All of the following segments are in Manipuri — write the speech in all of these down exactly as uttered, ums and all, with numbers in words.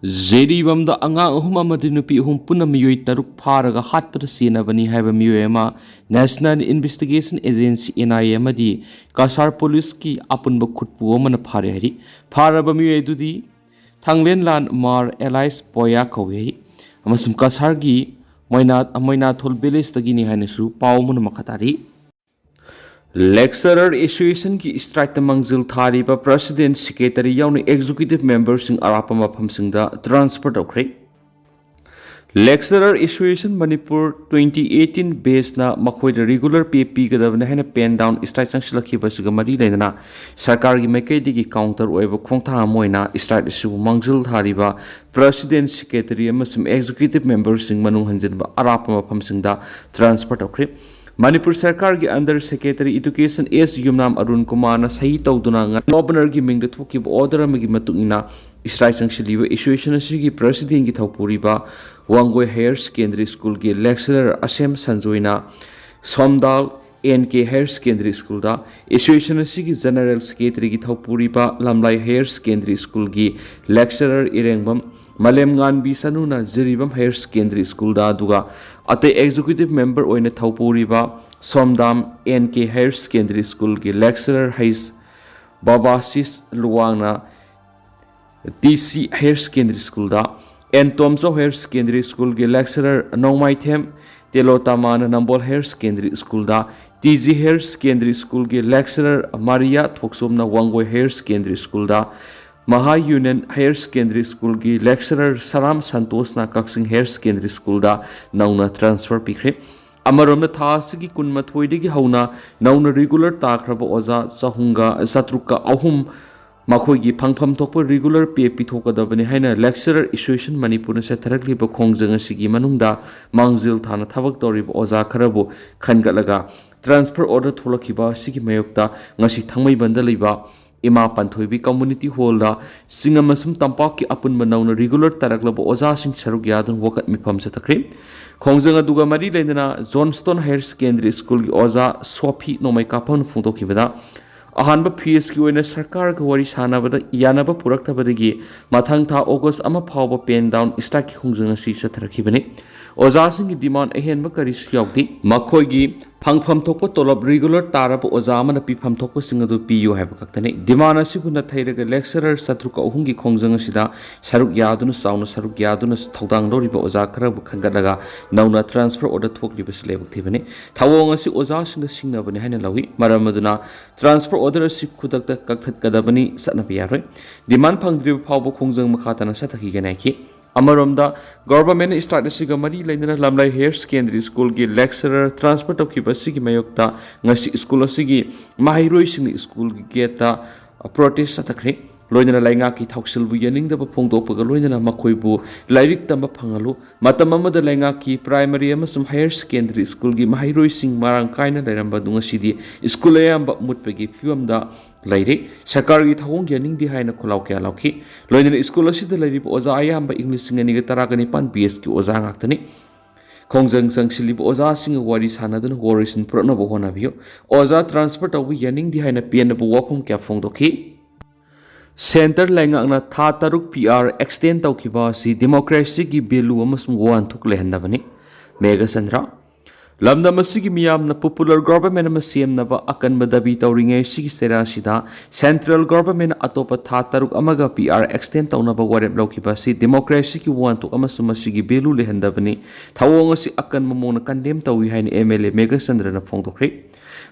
ꯖꯤꯔꯤꯕꯥꯝꯗ ꯑꯉꯥꯡ ꯑꯍꯨꯝ ꯑꯃꯗꯤ ꯅꯨꯄꯤ ꯑꯍꯨꯝ ꯄꯨꯟꯅ ꯃꯤꯑꯣꯏ ꯇꯔꯨꯛ ꯐꯥꯔꯒ ꯍꯥꯠꯄꯗ ꯆꯦꯟꯅꯕꯅꯤ ꯍꯥꯏꯕ ꯃꯤꯑꯣꯏ ꯑꯃ National Investigation Agency, N I A, ꯑꯃꯗꯤ ꯀꯁꯥꯔ ꯄꯨꯂꯤꯁꯀꯤ ꯑꯄꯨꯟꯕ ꯈꯨꯠꯄꯨ ꯑꯃꯅ ꯐꯥꯔꯦ ꯍꯥꯏꯔꯤ꯫ ꯐꯥꯔꯕ ꯃꯤꯑꯣꯏ ꯑꯗꯨꯗꯤ ꯊꯥꯡꯂꯦꯟꯂꯥꯟ ꯃꯥꯔ ꯑꯦꯂꯥꯏꯁ ꯄꯣꯌꯥ ꯀꯧꯏ ꯍꯥꯏꯔꯤ ꯑꯃꯁꯨꯡ ꯀꯁꯥꯔꯒꯤ ꯃꯣꯏꯅꯥ-, ꯃꯣꯏꯅꯥꯊꯣꯜ ꯚꯤꯂꯦꯖꯇꯒꯤꯅꯤ ꯍꯥꯏꯅꯁꯨ ꯄꯥꯎ ꯑꯃꯅ ꯃꯈꯥ ꯇꯥꯔꯤ꯫ Lecturer Associationꯒꯤ strikeꯇ ꯃꯥꯡꯖꯤꯜ ꯊꯥꯔꯤꯕ President, Secretary ꯌꯥꯎꯅ Executive Memberꯁꯤꯡ ꯑꯔꯥꯞꯄ ꯃꯐꯝꯁꯤꯡꯗ transfer ꯇꯧꯈ꯭ꯔꯦ꯫ Lecturer Association Manipur twenty eighteen batchꯅ ꯃꯈꯣꯏꯗ regular pay ꯄꯤꯒꯗꯕꯅꯤ ꯍꯥꯏꯅ pen down strike ꯆꯪꯁꯤꯜꯂꯛꯈꯤꯕ ꯑꯁꯤꯒ ꯃꯔꯤ ꯂꯩꯅꯅ ꯁꯔꯀꯥꯔꯒꯤ ꯃꯥꯏꯀꯩꯗꯒꯤ counter ꯑꯣꯏꯕ ꯈꯣꯡꯊꯥꯡ ꯑꯃ ꯑꯣꯏꯅ strike ꯑꯁꯤꯕꯨ ꯃꯥꯡꯖꯤꯜ ꯊꯥꯔꯤꯕ President, Secretary ꯑꯃꯁꯨꯡ Executive Memberꯁꯤꯡ ꯃꯅꯨꯡ ꯍꯟꯖꯤꯟꯕ ꯑꯔꯥꯞꯄ ꯃꯐꯝꯁꯤꯡꯗ transfer ꯇꯧꯈ꯭ꯔꯦ꯫ ꯃꯅꯤꯄꯨꯔ ꯁꯔꯀꯥꯔꯒꯤ Under Secretary Education S ꯌꯨꯝꯅꯥꯝ ꯑꯔꯨꯟ ꯀꯨꯃꯥꯔꯅ ꯁꯍꯤ ꯇꯧꯗꯨꯅ ꯉ-, Governorꯒꯤ ꯃꯤꯡꯗ ꯊꯣꯛꯈꯤꯕ order ꯑꯃꯒꯤ ꯃꯇꯨꯡ ꯏꯟꯅ strike ꯆꯪꯁꯤꯜꯂꯤꯕ association ꯑꯁꯤꯒꯤ Presidentꯀꯤ ꯊꯧꯄꯨꯔꯤꯕ ꯋꯥꯡꯒꯣꯏ Higher Secondary Schoolꯒꯤ Lecturer ꯑꯁꯦꯝ ꯁꯟꯖꯣꯏꯅ ꯁꯣꯝꯗꯥꯜ N K Higher Secondary Schoolꯗ, association ꯑꯁꯤꯒꯤ General Secretaryꯒꯤ ꯊꯧꯄꯨꯔꯤꯕ ꯂꯝꯂꯥꯏ Higher Secondary Schoolꯒꯤ Lecturer ꯏꯔꯦꯡꯕꯝ ꯃꯥꯂꯦꯝꯉꯥꯟꯕꯤ ꯁꯅꯨꯅ ꯖꯤꯔꯤꯕꯥꯝ Higher Secondary Schoolꯗ, ꯑꯗꯨꯒ ꯑꯇꯩ executive member ꯑꯣꯏꯅ ꯊꯧꯄꯨꯔꯤꯕ ꯁꯣꯝꯗꯥꯝ N K Higher Secondary Schoolꯒꯤ Lecturer ꯍꯩꯁ ꯕꯕꯥꯁꯤꯁ ꯂꯨꯋꯥꯡꯅ T C Higher Secondary Schoolꯗ, N Tomchao Higher Secondary Schoolꯒꯤ Lecturer ꯅꯣꯡꯃꯥꯏꯊꯦꯝ ꯇꯦꯂꯣꯇꯥꯃꯥꯅ ꯅꯝꯕꯣꯜ Higher Secondary Schoolꯗ, T G Higher Secondary Schoolꯒꯤ Lecturer ꯃꯥꯔꯤꯌꯥ ꯊꯣꯛꯆꯣꯝꯅ ꯋꯥꯡꯒꯣꯏ Higher Secondary Schoolꯗ, Maha Union Higher Secondary Schoolꯒꯤ Lecturer ꯁꯔꯥꯝ ꯁꯟꯇꯣꯁꯅ ꯀꯛꯆꯤꯡ Higher Secondary Schoolꯗ ꯅꯧꯅ transfer ꯄꯤꯈ꯭ꯔꯦ꯫ ꯑꯃꯔꯣꯝꯗ, ꯊꯥ ꯑꯁꯤꯒꯤ ꯀꯨꯟꯃꯥꯊꯣꯏꯗꯒꯤ ꯍꯧꯅ ꯅꯧꯅ regular ꯇꯥꯈ꯭ꯔꯕ ꯑꯣꯖꯥ ꯆꯍꯨꯝꯒ ꯆꯥꯇ꯭ꯔꯨꯛꯀ ꯑꯍꯨꯝ ꯃꯈꯣꯏꯒꯤ ꯐꯪꯐꯝ ꯊꯣꯛꯄ regular pay ꯄꯤꯊꯣꯛꯀꯗꯕꯅꯤ ꯍꯥꯏꯅ Lecturer Association ꯃꯅꯤꯄꯨꯔꯅ ꯆꯠꯊꯔꯛꯂꯤꯕ ꯈꯣꯡꯖꯪ ꯑꯁꯤꯒꯤ ꯃꯅꯨꯡꯗ ꯃꯥꯡꯖꯤꯜ ꯊꯥꯅ ꯊꯕꯛ ꯇꯧꯔꯤꯕ ꯑꯣꯖꯥ ꯈꯔꯕꯨ ꯈꯟꯒꯠꯂꯒ transfer order ꯊꯣꯛꯂꯛꯈꯤꯕ ꯑꯁꯤꯒꯤ ꯃꯥꯌꯣꯛꯇ ꯉꯁꯤ ꯊꯥꯡꯃꯩꯕꯟꯗ ꯂꯩꯕ ꯏꯃꯥ ꯄꯥꯟꯊꯣꯏꯕꯤ Community Hallꯗ ꯆꯤꯡ ꯑꯃꯁꯨꯡ ꯇꯝꯄꯥꯛꯀꯤ ꯑꯄꯨꯟꯕ ꯅꯧꯅ regular ꯇꯥꯔꯛꯂꯕ ꯑꯣꯖꯥꯁꯤꯡ ꯁꯔꯨꯛ ꯌꯥꯗꯨꯅ ꯋꯥꯀꯠ ꯃꯤꯐꯝ ꯆꯠꯊꯈ꯭ꯔꯦ꯫ ꯈꯣꯡꯖꯪ ꯑꯗꯨꯒ ꯃꯔꯤ ꯂꯩꯅꯅ Johnstone Higher Secondary Schoolꯒꯤ ꯑꯣꯖꯥ ꯁꯣꯐꯤ ꯅꯣꯡꯃꯩ ꯀꯥꯞꯐꯝꯅ ꯐꯣꯡꯗꯣꯛꯈꯤꯕꯗ, ꯑꯍꯥꯟꯕ ꯐꯦꯖꯀꯤ ꯑꯣꯏꯅ ꯁꯔꯀꯥꯔꯒ ꯋꯥꯔꯤ ꯁꯥꯟꯅꯕꯗ ꯌꯥꯅꯕ ꯄꯨꯔꯛꯇꯕꯗꯒꯤ ꯃꯊꯪ ꯊꯥ ꯑꯣꯒꯁ ꯑꯃ ꯐꯥꯎꯕ ꯄꯦꯟ ꯗꯥꯎꯟ ꯁ꯭ꯇ꯭ꯔꯥꯏꯛꯀꯤ ꯈꯣꯡꯖꯪ ꯑꯁꯤ ꯆꯠꯊꯔꯛꯈꯤꯕꯅꯤ꯫ ꯑꯣꯖꯥꯁꯤꯡꯒꯤ ꯗꯤꯃꯥꯟ ꯑꯍꯦꯟꯕ ꯀꯔꯤꯁꯨ ꯌꯥꯎꯗꯦ꯫ ꯃꯈꯣꯏꯒꯤ ꯐꯪꯐꯝ ꯊꯣꯛꯄ ꯇꯣꯂꯣꯞ ꯔꯤꯒꯨꯂꯔ ꯇꯥꯔꯕ ꯑꯣꯖꯥ ꯑꯃꯅ ꯄꯤꯐꯝ ꯊꯣꯛꯄꯁꯤꯡ ꯑꯗꯨ ꯄꯤꯌꯨ ꯍꯥꯏꯕ ꯈꯛꯇꯅꯤ꯫ ꯗꯤꯃꯥꯟ ꯑꯁꯤꯕꯨ ꯅꯥꯊꯩꯔꯒ ꯂꯦꯛꯆꯔꯔ ꯆꯥꯇ꯭ꯔꯨꯛ ꯑꯍꯨꯝꯒꯤ ꯈꯣꯡꯖꯪ ꯑꯁꯤꯗ ꯁꯔꯨꯛ ꯌꯥꯗꯨꯅ, ꯆꯥꯎꯅ ꯁꯔꯨꯛ ꯌꯥꯗꯨꯅ ꯊꯧꯗꯥꯡ ꯂꯧꯔꯤꯕ ꯑꯣꯖꯥ ꯈꯔꯕꯨ ꯈꯟꯒꯠꯂꯒ ꯅꯧꯅ ꯇ꯭ꯔꯥꯟꯁꯐꯔ ꯑꯣꯔꯗꯔ ꯊꯣꯛꯂꯤꯕꯁꯤ ꯂꯥꯏꯕꯛ ꯊꯤꯕꯅꯤ꯫ ꯊꯧꯑꯣꯡ ꯑꯁꯤ ꯑꯣꯖꯥꯁꯤꯡꯗ ꯁꯤꯡꯅꯕꯅꯤ ꯍꯥꯏꯅ ꯂꯧꯏ꯫ ꯃꯔꯝ ꯑꯗꯨꯅ ꯇ꯭ꯔꯥꯟꯁꯐꯔ ꯑꯣꯔꯗꯔ ꯑꯁꯤ ꯈꯨꯗꯛꯇ ꯀꯛꯊꯠꯀꯗꯕꯅꯤ, ꯆꯠꯅꯕ ꯌꯥꯔꯣꯏ꯫ ꯗꯤꯃꯥꯟ ꯐꯪꯗ꯭ꯔꯤꯕ ꯐꯥꯎꯕ ꯈꯣꯡꯖꯪ ꯃꯈꯥ ꯇꯥꯅ ꯆꯠꯊꯈꯤꯒꯅꯤ ꯍꯥꯏꯈꯤ꯫ ꯑꯃꯔꯣꯝꯗ, ꯒꯣꯚꯔꯟꯃꯦꯟꯠꯅ ꯁ꯭ꯇ꯭ꯔꯥꯏꯛ ꯑꯁꯤꯒ ꯃꯔꯤ ꯂꯩꯅꯅ ꯂꯝꯂꯩ ꯍꯥꯌꯔ ꯁꯦꯀꯦꯟꯗꯔꯤ ꯁ꯭ꯀꯨꯜꯒꯤ ꯂꯦꯛꯆꯔꯔ ꯇ꯭ꯔꯥꯟꯁꯐꯔ ꯇꯧꯈꯤꯕ ꯑꯁꯤꯒꯤ ꯃꯥꯌꯣꯛꯇ ꯉꯁꯤ ꯁ꯭ꯀꯨꯜ ꯑꯁꯤꯒꯤ ꯃꯍꯩꯔꯣꯏꯁꯤꯡꯅ ꯁ꯭ꯀꯨꯜꯒꯤ ꯒꯦꯠꯇ ꯄ꯭ꯔꯣꯇꯦꯁ ꯆꯠꯊꯈ꯭ꯔꯦ꯫ ꯂꯣꯏꯅꯅ ꯂꯩꯉꯥꯛꯀꯤ ꯊꯧꯁꯤꯜꯕꯨ ꯌꯥꯅꯤꯡꯗꯕ ꯐꯣꯡꯗꯣꯛꯄꯒ ꯂꯣꯏꯅꯅ ꯃꯈꯣꯏꯕꯨ ꯂꯥꯏꯔꯤꯛ ꯇꯝꯕ ꯐꯪꯍꯜꯂꯨ꯫ ꯃꯇꯝ ꯑꯃꯗ ꯂꯩꯉꯥꯛꯀꯤ ꯄ꯭ꯔꯥꯏꯃꯔꯤ ꯑꯃꯁꯨꯡ ꯍꯥꯌꯔ ꯁꯦꯀꯦꯟꯗꯔꯤ ꯁ꯭ꯀꯨꯜꯒꯤ ꯃꯍꯩꯔꯣꯏꯁꯤꯡ ꯃꯔꯥꯡ ꯀꯥꯏꯅ ꯂꯩꯔꯝꯕ ꯑꯗꯨ ꯉꯁꯤꯗꯤ ꯁ꯭ꯀꯨꯜ ꯑꯌꯥꯝꯕ ꯃꯨꯠꯄꯒꯤ ꯐꯤꯕꯝꯗ ꯂꯩꯔꯦ꯫ ꯁꯔꯀꯥꯔꯒꯤ ꯊꯧꯑꯣꯡ ꯌꯥꯅꯤꯡꯗꯦ ꯍꯥꯏꯅ ꯈꯣꯜꯂꯥꯎ ꯀꯌꯥ ꯂꯥꯎꯈꯤ꯫ ꯂꯣꯏꯅꯅ ꯁ꯭ꯀꯨꯜ ꯑꯁꯤꯗ ꯂꯩꯔꯤꯕ ꯑꯣꯖꯥ ꯑꯌꯥꯝꯕ ꯏꯪ ꯂꯤꯁꯤꯡ ꯑꯅꯤꯒ ꯇꯔꯥꯒ ꯅꯤꯄꯥꯟ ꯕꯦꯆꯀꯤ ꯑꯣꯖꯥ ꯉꯥꯛꯇꯅꯤ꯫ ꯈꯣꯡꯖꯪ ꯆꯪꯁꯤꯜꯂꯤꯕ ꯑꯣꯖꯥꯁꯤꯡꯒ ꯋꯥꯔꯤ ꯁꯥꯟꯅꯗꯨꯅ ꯋꯥꯔꯣꯏꯁꯤꯟ ꯄꯨꯔꯛꯅꯕ ꯍꯣꯠꯅꯕꯤꯌꯨ꯫ ꯑꯣꯖꯥ ꯇ꯭ꯔꯥꯟꯁꯐꯔ ꯇꯧꯕ ꯌꯥꯅꯤꯡꯗꯦ ꯍꯥꯏꯅ ꯄꯦꯟꯗꯕ ꯋꯥꯐꯝ ꯀꯌꯥ ꯐꯣꯡꯗꯣꯛꯈꯤ꯫ ꯁꯦꯟꯇꯔ ꯂꯩꯉꯥꯛꯅ ꯊꯥ ꯇꯔꯨꯛ ꯄꯤ ꯑꯥꯔ ꯑꯦꯛꯁꯇꯦꯟ ꯇꯧꯈꯤꯕ ꯑꯁꯤ ꯗꯦꯃꯣꯀ꯭ꯔꯦꯁꯤꯒꯤ ꯚꯦꯂꯨ ꯑꯃꯁꯨꯡ ꯋꯥꯍꯟꯊꯣꯛ ꯂꯩꯍꯟꯗꯕꯅꯤ꯫ ꯃꯦꯘꯆꯟꯗ꯭ꯔ꯫ ꯂꯝꯗꯝ ꯑꯁꯤꯒꯤ ꯃꯤꯌꯥꯝꯅ ꯄꯣꯄꯨꯂꯔ ꯒꯣꯚꯔꯟꯃꯦꯟꯠ ꯑꯃ ꯁꯦꯝꯅꯕ ꯑꯀꯟꯕ ꯗꯥꯕꯤ ꯇꯧꯔꯤꯉꯩ ꯑꯁꯤꯒꯤ ꯆꯩꯔꯥꯛꯁꯤꯗ ꯁꯦꯟꯇ꯭ꯔꯦꯜ ꯒꯣꯚꯔꯟꯃꯦꯟꯠꯅ ꯑꯇꯣꯞꯄ ꯊꯥ ꯇꯔꯨꯛ ꯑꯃꯒ ꯄꯤ ꯑꯥꯔ ꯑꯦꯛꯁꯇꯦꯟ ꯇꯧꯅꯕ ꯋꯥꯔꯦꯞ ꯂꯧꯈꯤꯕ ꯑꯁꯤ ꯗꯦꯃꯣꯀ꯭ꯔꯦꯁꯤꯒꯤ ꯋꯥꯍꯟꯊꯣꯛ ꯑꯃꯁꯨꯡ ꯃꯁꯤꯒꯤ ꯚꯦꯂꯨ ꯂꯩꯍꯟꯗꯕꯅꯤ꯫ ꯊꯧꯑꯣꯡ ꯑꯁꯤ ꯑꯀꯟꯕ ꯃꯑꯣꯡꯗ ꯀꯟꯗꯦꯝ ꯇꯧꯏ ꯍꯥꯏꯅ ꯑꯦꯝ ꯑꯦꯜ ꯑꯦ ꯃꯦꯘꯆꯟꯗ꯭ꯔꯅ ꯐꯣꯡꯗꯣꯛꯈ꯭ꯔꯦ꯫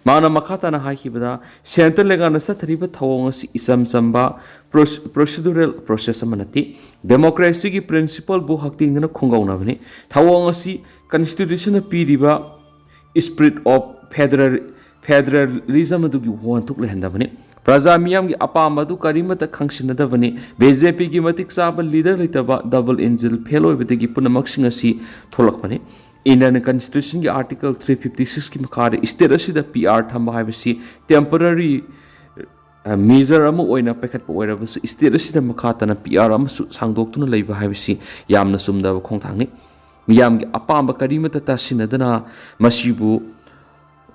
ꯃꯍꯥꯛꯅ ꯃꯈꯥ ꯇꯥꯅ ꯍꯥꯏꯈꯤꯕꯗ, ꯁꯦꯟꯇꯔ ꯂꯩꯉꯥꯛꯅ ꯆꯠꯊꯔꯤꯕ ꯊꯧꯑꯣꯡ ꯑꯁꯤ ꯏꯆꯝ ꯆꯝꯕ ꯄ꯭ꯔꯣꯁ-, ꯄ꯭ꯔꯣꯁꯤꯗꯨꯔꯦꯜ ꯄ꯭ꯔꯣꯁꯦꯁ ꯑꯃ ꯅꯠꯇꯦ꯫ ꯗꯦꯃꯣꯀ꯭ꯔꯦꯁꯤꯒꯤ ꯄ꯭ꯔꯤꯟꯁꯤꯄꯜꯕꯨ ꯍꯛꯊꯦꯡꯅꯅ ꯈꯣꯡꯒꯧꯅꯕꯅꯤ꯫ ꯊꯧꯑꯣꯡ ꯑꯁꯤ ꯀꯟꯁꯇꯤꯇ꯭ꯌꯨꯁꯟꯅ ꯄꯤꯔꯤꯕ ꯁ꯭ꯄꯤꯔꯤꯠ ꯑꯣꯐ ꯐꯦꯗꯔꯦꯜ, ꯐꯦꯗꯔꯦꯂꯤꯖꯝ ꯑꯗꯨꯒꯤ ꯋꯥꯍꯟꯊꯣꯛ ꯂꯩꯍꯟꯗꯕꯅꯤ꯫ ꯄ꯭ꯔꯖꯥ ꯃꯤꯌꯥꯝꯒꯤ ꯑꯄꯥꯝꯕ ꯑꯗꯨ ꯀꯔꯤꯃꯠꯇ ꯈꯪꯁꯤꯟꯅꯗꯕꯅꯤ꯫ ꯕꯤ ꯖꯦ ꯄꯤꯒꯤ ꯃꯇꯤꯛ ꯆꯥꯕ ꯂꯤꯗꯔ ꯂꯩꯇꯕ, ꯗꯕꯜ ꯏꯟꯖꯤꯟ ꯐꯦꯜ ꯑꯣꯏꯕꯗꯒꯤ ꯄꯨꯝꯅꯃꯛꯁꯤꯡ ꯑꯁꯤ ꯊꯣꯛꯂꯛꯄꯅꯤ꯫ ꯏꯟꯗꯤꯌꯟ ꯀꯟꯁꯇꯤꯇ꯭ꯌꯨꯁꯟꯒꯤ ꯑꯥꯔꯇꯤꯀꯜ ꯊ꯭ꯔꯤ ꯐꯤꯐꯇꯤ ꯁꯤꯛꯁꯀꯤ ꯃꯈꯥꯗ ꯁ꯭ꯇꯦꯠ ꯑꯁꯤꯗ ꯄꯤ ꯑꯥꯔ ꯊꯝꯕ ꯍꯥꯏꯕꯁꯤ ꯇꯦꯝꯄꯔꯔꯤ, ꯑ, ꯃꯦꯖꯔ ꯑꯃ ꯑꯣꯏꯅ ꯄꯥꯏꯈꯠꯄ ꯑꯣꯏꯔꯕꯁꯨ, ꯁ꯭ꯇꯦꯠ ꯑꯁꯤꯗ ꯃꯈꯥ ꯇꯥꯅ ꯄꯤ ꯑꯥꯔ ꯑꯃꯁꯨ ꯁꯥꯡꯗꯣꯛꯇꯨꯅ ꯂꯩꯕ ꯍꯥꯏꯕꯁꯤ ꯌꯥꯝꯅ ꯆꯨꯝꯗꯕ ꯈꯣꯡꯊꯥꯡꯅꯤ꯫ ꯃꯤꯌꯥꯝꯒꯤ ꯑꯄꯥꯝꯕ ꯀꯔꯤꯃꯠꯇ ꯇꯥꯁꯤꯟꯅꯗꯅ ꯃꯁꯤꯕꯨ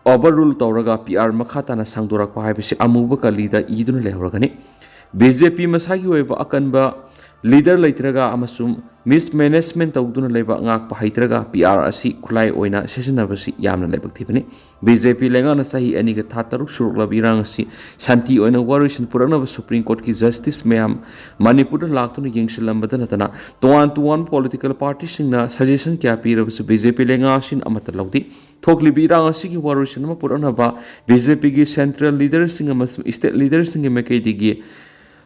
ꯑꯣꯚꯔ ꯔꯨꯜ ꯇꯧꯔꯒ ꯄꯤ ꯑꯥꯔ ꯃꯈꯥ ꯇꯥꯅ ꯁꯥꯡꯗꯣꯔꯛꯄ ꯍꯥꯏꯕꯁꯤ ꯑꯃꯨꯕ ꯀꯂꯤꯗ ꯏꯗꯨꯅ ꯂꯩꯍꯧꯔꯒꯅꯤ꯫ ꯕꯤ ꯖꯦ ꯄꯤ ꯃꯁꯥꯒꯤ ꯑꯣꯏꯕ ꯑꯀꯟꯕ ꯂꯤꯗꯔ ꯂꯩꯇ꯭ꯔꯒ ꯑꯃꯁꯨꯡ ꯃꯤꯁꯃꯦꯅꯦꯖꯃꯦꯟ ꯇꯧꯗꯨꯅ ꯂꯩꯕ ꯉꯥꯛꯄ ꯍꯩꯇ꯭ꯔꯒ ꯄꯤ ꯑꯥꯔ ꯑꯁꯤ ꯈꯨꯠꯂꯥꯏ ꯑꯣꯏꯅ ꯁꯤꯖꯤꯟꯅꯕꯁꯤ ꯌꯥꯝꯅ ꯂꯥꯏꯕꯛ ꯊꯤꯕꯅꯤ꯫ ꯕꯤ ꯖꯦ ꯄꯤ ꯂꯩꯉꯥꯛꯅ ꯆꯍꯤ ꯑꯅꯤꯒ ꯊꯥ ꯇꯔꯨꯛ ꯁꯨꯔꯛꯂꯕ ꯏꯔꯥꯡ ꯑꯁꯤ ꯁꯥꯟꯇꯤ ꯑꯣꯏꯅ ꯋꯥꯔꯣꯏꯁꯤꯟ ꯄꯨꯔꯛꯅꯕ ꯁꯨꯄ꯭ꯔꯤꯝ ꯀꯣꯔꯠꯀꯤ ꯖꯁꯇꯤꯁ ꯃꯌꯥꯝ ꯃꯅꯤꯄꯨꯔꯗ ꯂꯥꯛꯇꯨꯅ ꯌꯦꯡꯁꯤꯜꯂꯝꯕꯗ ꯅꯠꯇꯅ ꯇꯣꯉꯥꯟ ꯇꯣꯉꯥꯟꯕ ꯄꯣꯂꯤꯇꯤꯀꯦꯜ ꯄꯥꯔꯇꯤꯁꯤꯡꯅ ꯁꯖꯦꯁꯟ ꯀꯌꯥ ꯄꯤꯔꯕꯁꯨ ꯕꯤ ꯖꯦ ꯄꯤ ꯂꯩꯉꯥꯛ ꯑꯁꯤꯅ ꯑꯃꯠꯇ ꯂꯧꯗꯦ꯫ ꯊꯣꯛꯂꯤꯕ ꯏꯔꯥꯡ ꯑꯁꯤꯒꯤ ꯋꯥꯔꯣꯏꯁꯤꯟ ꯑꯃ ꯄꯨꯔꯛꯅꯕ ꯕꯤ ꯖꯦ ꯄꯤꯒꯤ ꯁꯦꯟꯇ꯭ꯔꯦꯜ ꯂꯤꯗꯔꯁꯤꯡ ꯑꯃꯁꯨꯡ ꯁ꯭ꯇꯦꯠ ꯂꯤꯗꯔꯁꯤꯡꯒꯤ ꯃꯥꯏꯀꯩꯗꯒꯤ,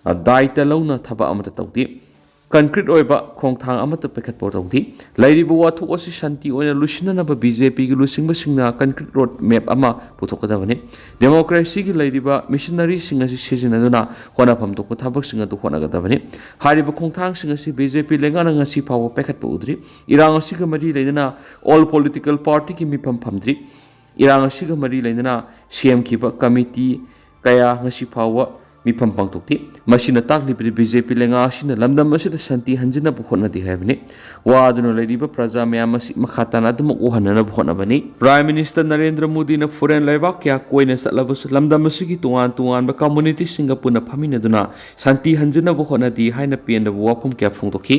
ꯑ, ꯗꯥꯏꯇ ꯂꯧꯅ ꯊꯕꯛ ꯑꯃꯠꯇ ꯇꯧꯗꯦ꯫ ꯀꯟꯀ꯭ꯔꯤꯠ ꯑꯣꯏꯕ ꯈꯣꯡꯊꯥꯡ ꯑꯃꯠꯇ ꯄꯥꯏꯈꯠꯄ ꯇꯧꯗꯦ꯫ ꯂꯩꯔꯤꯕ ꯋꯥꯊꯣꯛ ꯑꯁꯤ ꯁꯥꯟꯇꯤ ꯑꯣꯏꯅ ꯂꯣꯏꯁꯤꯟꯅꯅꯕ ꯕꯤ ꯖꯦ ꯄꯤꯒꯤ ꯂꯨꯆꯤꯡꯕꯁꯤꯡꯅ ꯀꯟꯀ꯭ꯔꯤꯠ ꯔꯣꯗ ꯃꯦꯞ ꯑꯃ ꯄꯨꯊꯣꯛꯀꯗꯕꯅꯤ꯫ ꯗꯦꯃꯣꯀ꯭ꯔꯦꯁꯤꯒꯤ ꯂꯩꯔꯤꯕ ꯃꯤꯁꯅꯔꯤꯁꯤꯡ ꯑꯁꯤ ꯁꯤꯖꯤꯟꯅꯗꯨꯅ ꯍꯣꯠꯅꯐꯝ ꯊꯣꯛꯄ ꯊꯕꯛꯁꯤꯡ ꯑꯗꯨ ꯍꯣꯠꯅꯒꯗꯕꯅꯤ꯫ ꯍꯥꯏꯔꯤꯕ ꯈꯣꯡꯊꯥꯡꯁꯤꯡ ꯑꯁꯤ ꯕꯤ ꯖꯦ ꯄꯤ ꯂꯩꯉꯥꯛꯅ ꯉꯁꯤ ꯐꯥꯎꯕ ꯄꯥꯏꯈꯠꯄ ꯎꯗ꯭ꯔꯤ꯫ ꯏꯔꯥꯡ ꯑꯁꯤꯒ ꯃꯔꯤ ꯂꯩꯅꯅ ꯑꯣꯜ ꯄꯣꯂꯤꯇꯤꯀꯦꯜ ꯄꯥꯔꯇꯤꯒꯤ ꯃꯤꯐꯝ ꯐꯝꯗ꯭ꯔꯤ꯫ ꯏꯔꯥꯡ ꯑꯁꯤꯒ ꯃꯔꯤ ꯂꯩꯅꯅ ꯁꯦꯝꯈꯤꯕ ꯀꯃꯤꯇꯤ ꯀꯌꯥ ꯉꯁꯤ ꯐꯥꯎꯕ ꯃꯤꯐꯝ ꯄꯥꯡꯊꯣꯛꯇꯦ꯫ ꯃꯁꯤꯅ ꯇꯥꯛꯂꯤꯕꯗꯤ ꯕꯤ ꯖꯦ ꯄꯤ ꯂꯩꯉꯥꯛ ꯑꯁꯤꯅ ꯂꯝꯗꯝ ꯑꯁꯤꯗ ꯁꯥꯟꯇꯤ ꯍꯟꯖꯤꯟꯅꯕ ꯍꯣꯠꯅꯗꯦ ꯍꯥꯏꯕꯅꯤ꯫ ꯋꯥꯗꯨꯅ ꯂꯩꯔꯤꯕ ꯄ꯭ꯔꯖꯥ ꯃꯌꯥꯝ ꯑꯁꯤ ꯃꯈꯥ ꯇꯥꯅ ꯑꯗꯨꯃꯛ ꯋꯥꯍꯟꯅꯅꯕ ꯍꯣꯠꯅꯕꯅꯤ꯫ ꯄ꯭ꯔꯥꯏꯝ ꯃꯤꯅꯤꯁꯇꯔ ꯅꯔꯦꯟꯗ꯭ꯔ ꯃꯣꯗꯤꯅ ꯐꯣꯔꯦꯟ ꯂꯩꯕꯥꯛ ꯀꯌꯥ ꯀꯣꯏꯅ ꯆꯠꯂꯕꯁꯨ ꯂꯝꯗꯝ ꯑꯁꯤꯒꯤ ꯇꯣꯉꯥꯟ ꯇꯣꯉꯥꯟꯕ ꯀꯝꯃꯨꯅꯤꯇꯤꯁꯤꯡꯒ ꯄꯨꯟꯅ ꯐꯝꯃꯤꯟꯅꯗꯨꯅ ꯁꯥꯟꯇꯤ ꯍꯟꯖꯤꯟꯅꯕ ꯍꯣꯠꯅꯗꯦ ꯍꯥꯏꯅ ꯄꯦꯟꯗꯕ ꯋꯥꯐꯝ ꯀꯌꯥ ꯐꯣꯡꯗꯣꯛꯈꯤ꯫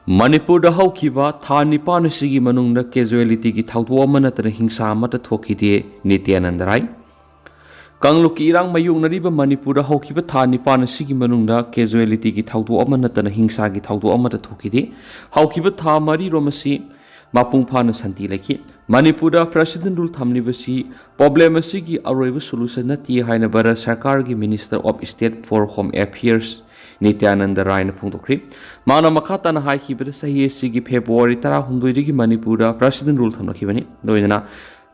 ꯃꯅꯤꯄꯨꯔꯗ ꯍꯧꯈꯤꯕ ꯊꯥ ꯅꯤꯄꯥꯟ ꯑꯁꯤꯒꯤ ꯃꯅꯨꯡꯗ ꯀꯦꯖꯨꯋꯦꯂꯤꯇꯤꯒꯤ ꯊꯧꯗꯣꯛ ꯑꯃ ꯅꯠꯇꯅ ꯍꯤꯡꯁꯥ ꯑꯃꯠꯇ ꯊꯣꯛꯈꯤꯗꯦ, ꯅꯤꯇ꯭ꯌꯥꯅꯟꯗ ꯔꯥꯏ꯫ ꯀꯥꯡꯂꯨꯞꯀꯤ ꯏꯔꯥꯡ ꯃꯥꯌꯣꯛꯅꯔꯤꯕ ꯃꯅꯤꯄꯨꯔꯗ ꯍꯧꯈꯤꯕ ꯊꯥ ꯅꯤꯄꯥꯟ ꯑꯁꯤꯒꯤ ꯃꯅꯨꯡꯗ ꯀꯦꯖꯨꯋꯦꯂꯤꯇꯤꯒꯤ ꯊꯧꯗꯣꯛ ꯑꯃ ꯅꯠꯇꯅ ꯍꯤꯡꯁꯥꯒꯤ ꯊꯧꯗꯣꯛ ꯑꯃꯠꯇ ꯊꯣꯛꯈꯤꯗꯦ꯫ ꯍꯧꯈꯤꯕ ꯊꯥ ꯃꯔꯤꯔꯣꯝ ꯑꯁꯤ ꯃꯄꯨꯡ ꯐꯥꯅ ꯁꯥꯟꯇꯤ ꯂꯩꯈꯤ꯫ ꯃꯅꯤꯄꯨꯔꯗ ꯄ꯭ꯔꯦꯁꯤꯗꯦꯟ ꯔꯨꯜ ꯊꯝꯂꯤꯕꯁꯤ ꯄ꯭ꯔꯣꯕ꯭ꯂꯦꯝ ꯑꯁꯤꯒꯤ ꯑꯔꯣꯏꯕ ꯁꯣꯂꯨꯁꯟ ꯅꯠꯇꯦ ꯍꯥꯏꯅ ꯚꯥꯔꯠ ꯁꯔꯀꯥꯔꯒꯤ minister of state for home affairs Nityanand ꯔꯥꯏꯅ ꯐꯣꯡꯗꯣꯛꯈ꯭ꯔꯤ꯫ ꯃꯥꯅ ꯃꯈꯥ ꯇꯥꯅ ꯍꯥꯏꯈꯤꯕꯗ ꯆꯍꯤ ꯑꯁꯤꯒꯤ ꯐꯦꯕ꯭ꯔꯨꯋꯥꯔꯤ ꯇꯔꯥꯍꯨꯝꯗꯣꯏꯗꯒꯤ ꯃꯅꯤꯄꯨꯔꯗ ꯄ꯭ꯔꯦꯁꯤꯗꯦꯟ ꯔꯨꯜ ꯊꯝꯂꯛꯈꯤꯕꯅꯤ꯫ ꯂꯣꯏꯅꯅ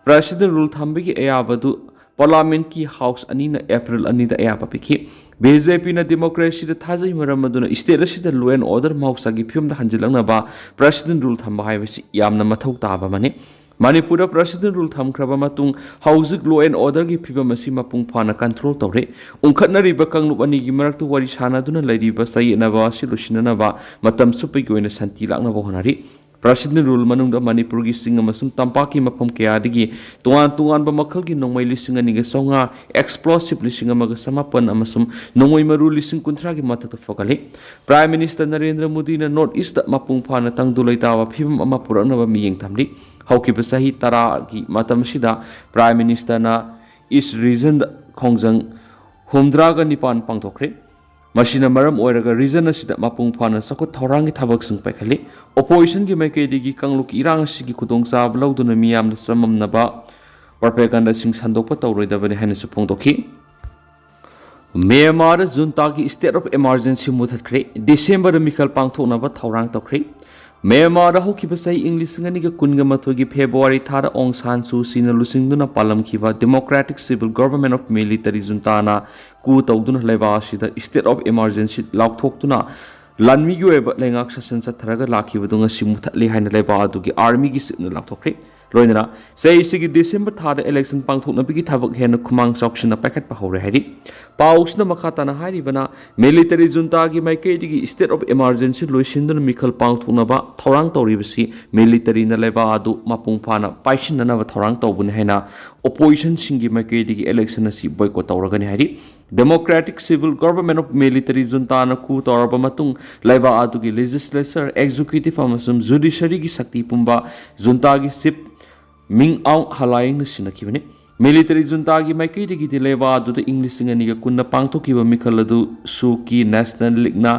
ꯄ꯭ꯔꯦꯁꯤꯗꯦꯟ ꯔꯨꯜ ꯊꯝꯕꯒꯤ ꯑꯌꯥꯕꯗꯨ ꯄꯥꯔꯂꯥꯃꯦꯟꯠꯀꯤ ꯍꯥꯎꯁ ꯑꯅꯤꯅ ꯑꯦꯄ꯭ꯔꯤꯜ ꯑꯅꯤꯗ ꯑꯌꯥꯕ ꯄꯤꯈꯤ꯫ ꯕꯤ ꯖꯦ ꯄꯤꯅ ꯗꯦꯃꯣꯀ꯭ꯔꯦꯁꯤꯗ ꯊꯥꯖꯩ, ꯃꯔꯝ ꯑꯗꯨꯅ ꯁ꯭ꯇꯦꯠ ꯑꯁꯤꯗ ꯂꯣ ꯑꯦꯟ ꯑꯣꯔꯗꯔ ꯃꯍꯧꯁꯥꯒꯤ ꯐꯤꯕꯝꯗ ꯍꯟꯖꯤꯜꯂꯛꯅꯕ ꯄ꯭ꯔꯦꯁꯤꯗꯦꯟ ꯔꯨꯜ ꯊꯝꯕ ꯍꯥꯏꯕꯁꯤ ꯌꯥꯝꯅ ꯃꯊꯧ ꯇꯥꯕ ꯑꯃꯅꯤ꯫ ꯃꯅꯤꯄꯨꯔꯗ ꯄ꯭ꯔꯦꯁꯤꯗꯦꯟ ꯔꯨꯜ ꯊꯝꯈ꯭ꯔꯕ ꯃꯇꯨꯡ ꯍꯧꯖꯤꯛ ꯂꯣ ꯑꯦꯟ ꯑꯣꯔꯗꯔꯒꯤ ꯐꯤꯕꯝ ꯑꯁꯤ ꯃꯄꯨꯡ ꯐꯥꯅ ꯀꯟꯇ꯭ꯔꯣꯜ ꯇꯧꯔꯦ꯫ ꯎꯪꯈꯠꯅꯔꯤꯕ ꯀꯥꯡꯂꯨꯞ ꯑꯅꯤꯒꯤ ꯃꯔꯛꯇ ꯋꯥꯔꯤ ꯁꯥꯅꯗꯨꯅ ꯂꯩꯔꯤꯕ ꯆꯌꯦꯠꯅꯕ ꯑꯁꯤ ꯂꯣꯏꯁꯤꯟꯅꯅꯕ ꯃꯇꯝ ꯆꯨꯞꯄꯒꯤ ꯑꯣꯏꯅ ꯁꯥꯟꯇꯤ ꯂꯥꯛꯅꯕ ꯍꯣꯠꯅꯔꯤ꯫ President Rule ꯃꯅꯨꯡꯗ ꯃꯅꯤꯄꯨꯔꯒꯤ ꯆꯤꯡ ꯑꯃꯁꯨꯡ ꯇꯝꯄꯥꯛꯀꯤ ꯃꯐꯝ ꯀꯌꯥꯗꯒꯤ ꯇꯣꯉꯥꯟ ꯇꯣꯉꯥꯟꯕ ꯃꯈꯜꯒꯤ ꯅꯣꯡꯃꯩ ꯂꯤꯁꯤꯡ ꯑꯅꯤꯒ ꯆꯥꯝꯃꯉꯥ, explosive ꯂꯤꯁꯤꯡ ꯑꯃꯒ ꯆꯃꯥꯄꯟ ꯑꯃꯁꯨꯡ ꯅꯣꯡꯃꯩ ꯃꯔꯨ ꯂꯤꯁꯤꯡ ꯀꯨꯟꯊ꯭ꯔꯥꯒꯤ ꯃꯊꯛꯇ ꯐꯒꯠꯂꯤ꯫ Prime Minister ꯅꯔꯦꯟꯗ꯭ꯔ ꯃꯣꯗꯤꯅ North East ꯃꯄꯨꯡ ꯐꯥꯅ ꯇꯪꯗꯨ ꯂꯩꯇꯥꯕ ꯐꯤꯕꯝ ꯑꯃ ꯄꯨꯔꯛꯅꯕ ꯃꯤꯠꯌꯦꯡ ꯊꯝꯂꯤ꯫ ꯍꯧꯈꯤꯕ ꯆꯍꯤ ꯇꯔꯥꯒꯤ ꯃꯇꯝ ꯑꯁꯤꯗ Prime Ministerꯅ East Regionꯗ ꯈꯣꯡꯖꯪ ꯍꯨꯝꯗ꯭ꯔꯥꯒ ꯅꯤꯄꯥꯟ ꯄꯥꯡꯊꯣꯛꯈ꯭ꯔꯦ꯫ ꯃꯁꯤꯅ ꯃꯔꯝ ꯑꯣꯏꯔꯒ region ꯑꯁꯤꯗ ꯃꯄꯨꯡ ꯐꯥꯅ ꯆꯥꯎꯈꯠ ꯊꯧꯔꯥꯡꯒꯤ ꯊꯕꯛꯁꯤꯡ ꯄꯥꯏꯈꯠꯂꯤ꯫ Oppositionꯒꯤ ꯃꯥꯏꯀꯩꯗꯒꯤ ꯀꯥꯡꯂꯨꯞꯀꯤ ꯏꯔꯥꯡ ꯑꯁꯤꯒꯤ ꯈꯨꯗꯣꯡꯆꯥꯕ ꯂꯧꯗꯨꯅ ꯃꯤꯌꯥꯝꯗ ꯆꯃꯝꯅꯕ propagandaꯁꯤꯡ ꯁꯟꯗꯣꯛꯄ ꯇꯧꯔꯣꯏꯗꯕꯅꯤ ꯍꯥꯏꯅꯁꯨ ꯐꯣꯡꯗꯣꯛꯈꯤ꯫ ꯃ꯭ꯌꯥꯟꯃꯥꯔꯗ ꯖꯨꯟꯇꯥꯒꯤ state of emergency ꯃꯨꯊꯠꯈ꯭ꯔꯦ꯫ ꯗꯤꯁꯦꯝꯕꯔꯗ ꯃꯤꯈꯜ ꯄꯥꯡꯊꯣꯛꯅꯕ ꯊꯧꯔꯥꯡ ꯇꯧꯈ꯭ꯔꯦ꯫ ꯃ꯭ꯌꯥꯟꯃꯥꯔꯗ ꯍꯧꯈꯤꯕ ꯆꯍꯤ ꯏꯪ ꯂꯤꯁꯤꯡ ꯑꯅꯤꯒ ꯀꯨꯟꯒ ꯃꯥꯊꯣꯏꯒꯤ ꯐꯦꯕ꯭ꯔꯨꯋꯥꯔꯤ ꯊꯥꯗ ꯑꯣꯡ ꯁꯥꯟ ꯁꯨ ꯆꯤꯅ ꯂꯨꯆꯤꯡꯗꯨꯅ ꯄꯥꯜꯂꯝꯈꯤꯕ Democratic Civil Government of Military ꯖꯨꯟꯇꯥꯅ coup ꯇꯧꯗꯨꯅ ꯂꯩꯕꯥꯛ ꯑꯁꯤꯗ state of emergency ꯂꯥꯎꯊꯣꯛꯇꯨꯅ ꯂꯥꯟꯃꯤꯒꯤ ꯑꯣꯏꯕ ꯂꯩꯉꯥꯛ ꯁꯥꯁꯟ ꯆꯠꯊꯔꯒ ꯂꯥꯛꯈꯤꯕꯗꯨ ꯉꯁꯤ ꯃꯨꯊꯠꯂꯦ ꯍꯥꯏꯅ ꯂꯩꯕꯥꯛ ꯑꯗꯨꯒꯤ armyꯒꯤ chiefꯅ ꯂꯥꯎꯊꯣꯛꯈ꯭ꯔꯦ꯫ ꯂꯣꯏꯅꯅ ꯆꯍꯤꯁꯤꯒꯤ ꯗꯤꯁꯦꯝꯕꯔ ꯊꯥꯗ election ꯄꯥꯡꯊꯣꯛꯅꯕꯒꯤ ꯊꯕꯛ ꯍꯦꯟꯅ ꯈꯨꯃꯥꯡ ꯆꯥꯎꯁꯤꯟꯅ ꯄꯥꯏꯈꯠꯄ ꯍꯧꯔꯦ ꯍꯥꯏꯔꯤ꯫ ꯄꯥꯎꯁꯤꯅ ꯃꯈꯥ ꯇꯥꯅ ꯍꯥꯏꯔꯤꯕꯅ, military ꯖꯨꯟꯇꯥꯒꯤ ꯃꯥꯏꯀꯩꯗꯒꯤ state of emergency ꯂꯣꯏꯁꯤꯟꯗꯨꯅ ꯃꯤꯈꯜ ꯄꯥꯡꯊꯣꯛꯅꯕ ꯊꯧꯔꯥꯡ ꯇꯧꯔꯤꯕꯁꯤ militaryꯅ ꯂꯩꯕꯥꯛ ꯑꯗꯨ ꯃꯄꯨꯡ ꯐꯥꯅ ꯄꯥꯏꯁꯤꯟꯅꯅꯕ ꯊꯧꯔꯥꯡ ꯇꯧꯕꯅꯤ ꯍꯥꯏꯅ oppositionꯁꯤꯡꯒꯤ ꯃꯥꯏꯀꯩꯗꯒꯤ election ꯑꯁꯤ boycott ꯇꯧꯔꯒꯅꯤ ꯍꯥꯏꯔꯤ꯫ Democratic Civil Government of Military ꯖꯨꯟꯇꯥꯅ coup ꯇꯧꯔꯕ ꯃꯇꯨꯡ ꯂꯩꯕꯥꯛ ꯑꯗꯨꯒꯤ legislature, executive ꯑꯃꯁꯨꯡ judiciaryꯒꯤ ꯁꯛꯇꯤ ꯄꯨꯝꯕ ꯖꯨꯟꯇꯥꯒꯤ chief ꯃꯤꯡ ꯑꯥꯎ ꯍꯂꯥꯏꯡꯅ ꯁꯤꯟꯅꯈꯤꯕꯅꯤ꯫ Military ꯖꯨꯟꯇꯥꯒꯤ ꯃꯥꯏꯀꯩꯗꯒꯤꯗꯤ ꯂꯩꯕꯥꯛ ꯑꯗꯨꯗ ꯏꯪ ꯂꯤꯁꯤꯡ ꯑꯅꯤꯒ ꯀꯨꯟꯗ ꯄꯥꯡꯊꯣꯛꯈꯤꯕ ꯃꯤꯈꯜ ꯑꯗꯨ ꯁꯨꯀꯤ National Leagueꯅ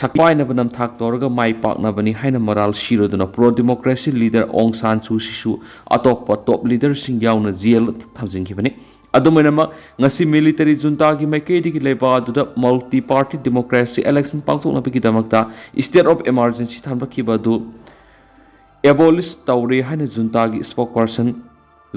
ꯁꯛꯄꯥꯏꯅꯕ ꯅꯝꯊꯥꯛ ꯇꯧꯔꯒ ꯃꯥꯏ ꯄꯥꯛꯅꯕꯅꯤ ꯍꯥꯏꯅ ꯃꯔꯥꯜ ꯁꯤꯔꯗꯨꯅ pro democracy leader ꯑꯣꯡ ꯁꯥꯟ ꯁꯨ ꯁꯤꯁꯨ ꯑꯇꯣꯞꯄ top leaderꯁꯤꯡ ꯌꯥꯎꯅ ꯖꯦꯜꯗ ꯊꯝꯖꯤꯟꯈꯤꯕꯅꯤ꯫ ꯑꯗꯨꯝ ꯑꯣꯏꯅꯃꯛ, ꯉꯁꯤ military ꯖꯨꯟꯇꯥꯒꯤ ꯃꯥꯏꯀꯩꯗꯒꯤ ꯂꯩꯕꯥꯛ ꯑꯗꯨꯗ multi party democracy election ꯄꯥꯡꯊꯣꯛꯅꯕꯒꯤꯗꯃꯛꯇ state of emergency ꯊꯝꯂꯛꯈꯤꯕ ꯑꯗꯨ abolish ꯇꯧꯔꯦ ꯍꯥꯏꯅ ꯖꯨꯟꯇꯥꯒꯤ spokesperson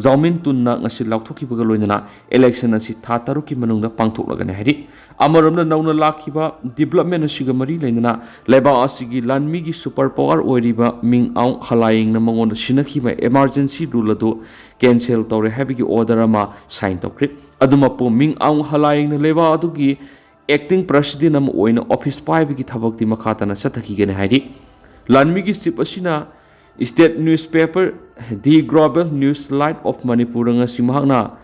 ꯖꯥꯎꯃꯤꯟ ꯇꯨꯟꯅ ꯉꯁꯤ ꯂꯥꯎꯊꯣꯛꯈꯤꯕꯒ ꯂꯣꯏꯅꯅ election ꯑꯁꯤ ꯊꯥ ꯇꯔꯨꯛꯀꯤ ꯃꯅꯨꯡꯗ ꯄꯥꯡꯊꯣꯛꯂꯒꯅꯤ ꯍꯥꯏꯔꯤ꯫ ꯑꯃꯔꯣꯝꯗ, ꯅꯧꯅ ꯂꯥꯛꯈꯤꯕ development ꯑꯁꯤꯒ ꯃꯔꯤ ꯂꯩꯅꯅ ꯂꯩꯕꯥꯛ ꯑꯁꯤꯒꯤ ꯂꯥꯟꯃꯤꯒꯤ super power ꯑꯣꯏꯔꯤꯕ ꯃꯤꯡ ꯑꯥꯎ ꯍꯂꯥꯏꯡꯅ ꯃꯉꯣꯟꯗ ꯁꯤꯟꯅꯈꯤꯕ emergency rule ꯑꯗꯨ cancel ꯇꯧꯔꯦ ꯍꯥꯏꯕꯒꯤ order ꯑꯃ sign ꯇꯧꯈ꯭ꯔꯦ꯫ ꯑꯗꯨꯃꯛꯄꯨ, ꯃꯤꯡ ꯑꯥꯎ ꯍꯂꯥꯏꯡꯅ ꯂꯩꯕꯥꯛ ꯑꯗꯨꯒꯤ acting president ꯑꯃ ꯑꯣꯏꯅ office ꯄꯥꯏꯕꯒꯤ ꯊꯕꯛꯇꯤ ꯃꯈꯥ ꯇꯥꯅ ꯆꯠꯊꯈꯤꯒꯅꯤ ꯍꯥꯏꯔꯤ꯫ ꯂꯥꯟꯃꯤꯒꯤ chief ꯑꯁꯤꯅ State newspaper The Global News Light of Manipur ꯗ ꯉꯁꯤ ꯃꯍꯥꯛꯅ,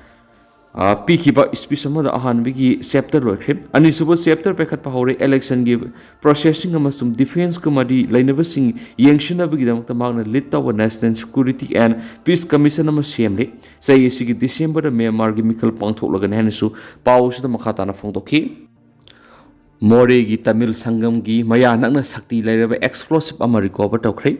ꯑ, ꯄꯤꯈꯤꯕ speech ꯑꯃꯗ ꯑꯍꯥꯟꯕꯒꯤ chapter ꯂꯣꯏꯈ꯭ꯔꯦ꯫ ꯑꯅꯤꯁꯨꯕ chapter ꯄꯥꯏꯈꯠꯄ ꯍꯧꯔꯦ꯫ Election ꯒꯤ process ꯁꯤꯡ ꯑꯃꯁꯨꯡ defence ꯀ ꯃꯔꯤ ꯂꯩꯅꯕꯁꯤꯡ ꯌꯦꯡꯁꯤꯟꯅꯕꯒꯤꯗꯃꯛꯇ ꯃꯍꯥꯛꯅ lead ꯇꯧꯕ National Security and Peace Commission ꯑꯃ ꯁꯦꯝꯂꯦ꯫ ꯆꯍꯤ ꯑꯁꯤꯒꯤ December ꯗ Myanmar ꯒꯤ ꯃꯤꯈꯜ ꯄꯥꯡꯊꯣꯛꯂꯒꯅꯤ ꯍꯥꯏꯅꯁꯨ ꯄꯥꯎ ꯑꯁꯤꯗ ꯃꯈꯥ ꯇꯥꯅ ꯐꯣꯡꯗꯣꯛꯈꯤ꯫ ꯃꯣꯔꯦꯒꯤ ꯇꯥꯃꯤꯜ ꯁꯪꯒꯝꯒꯤ ꯃꯌꯥ ꯅꯛꯅ ꯁꯛꯇꯤ ꯂꯩꯔꯕ explosive ꯑꯃ recover ꯇꯧꯈ꯭ꯔꯦ꯫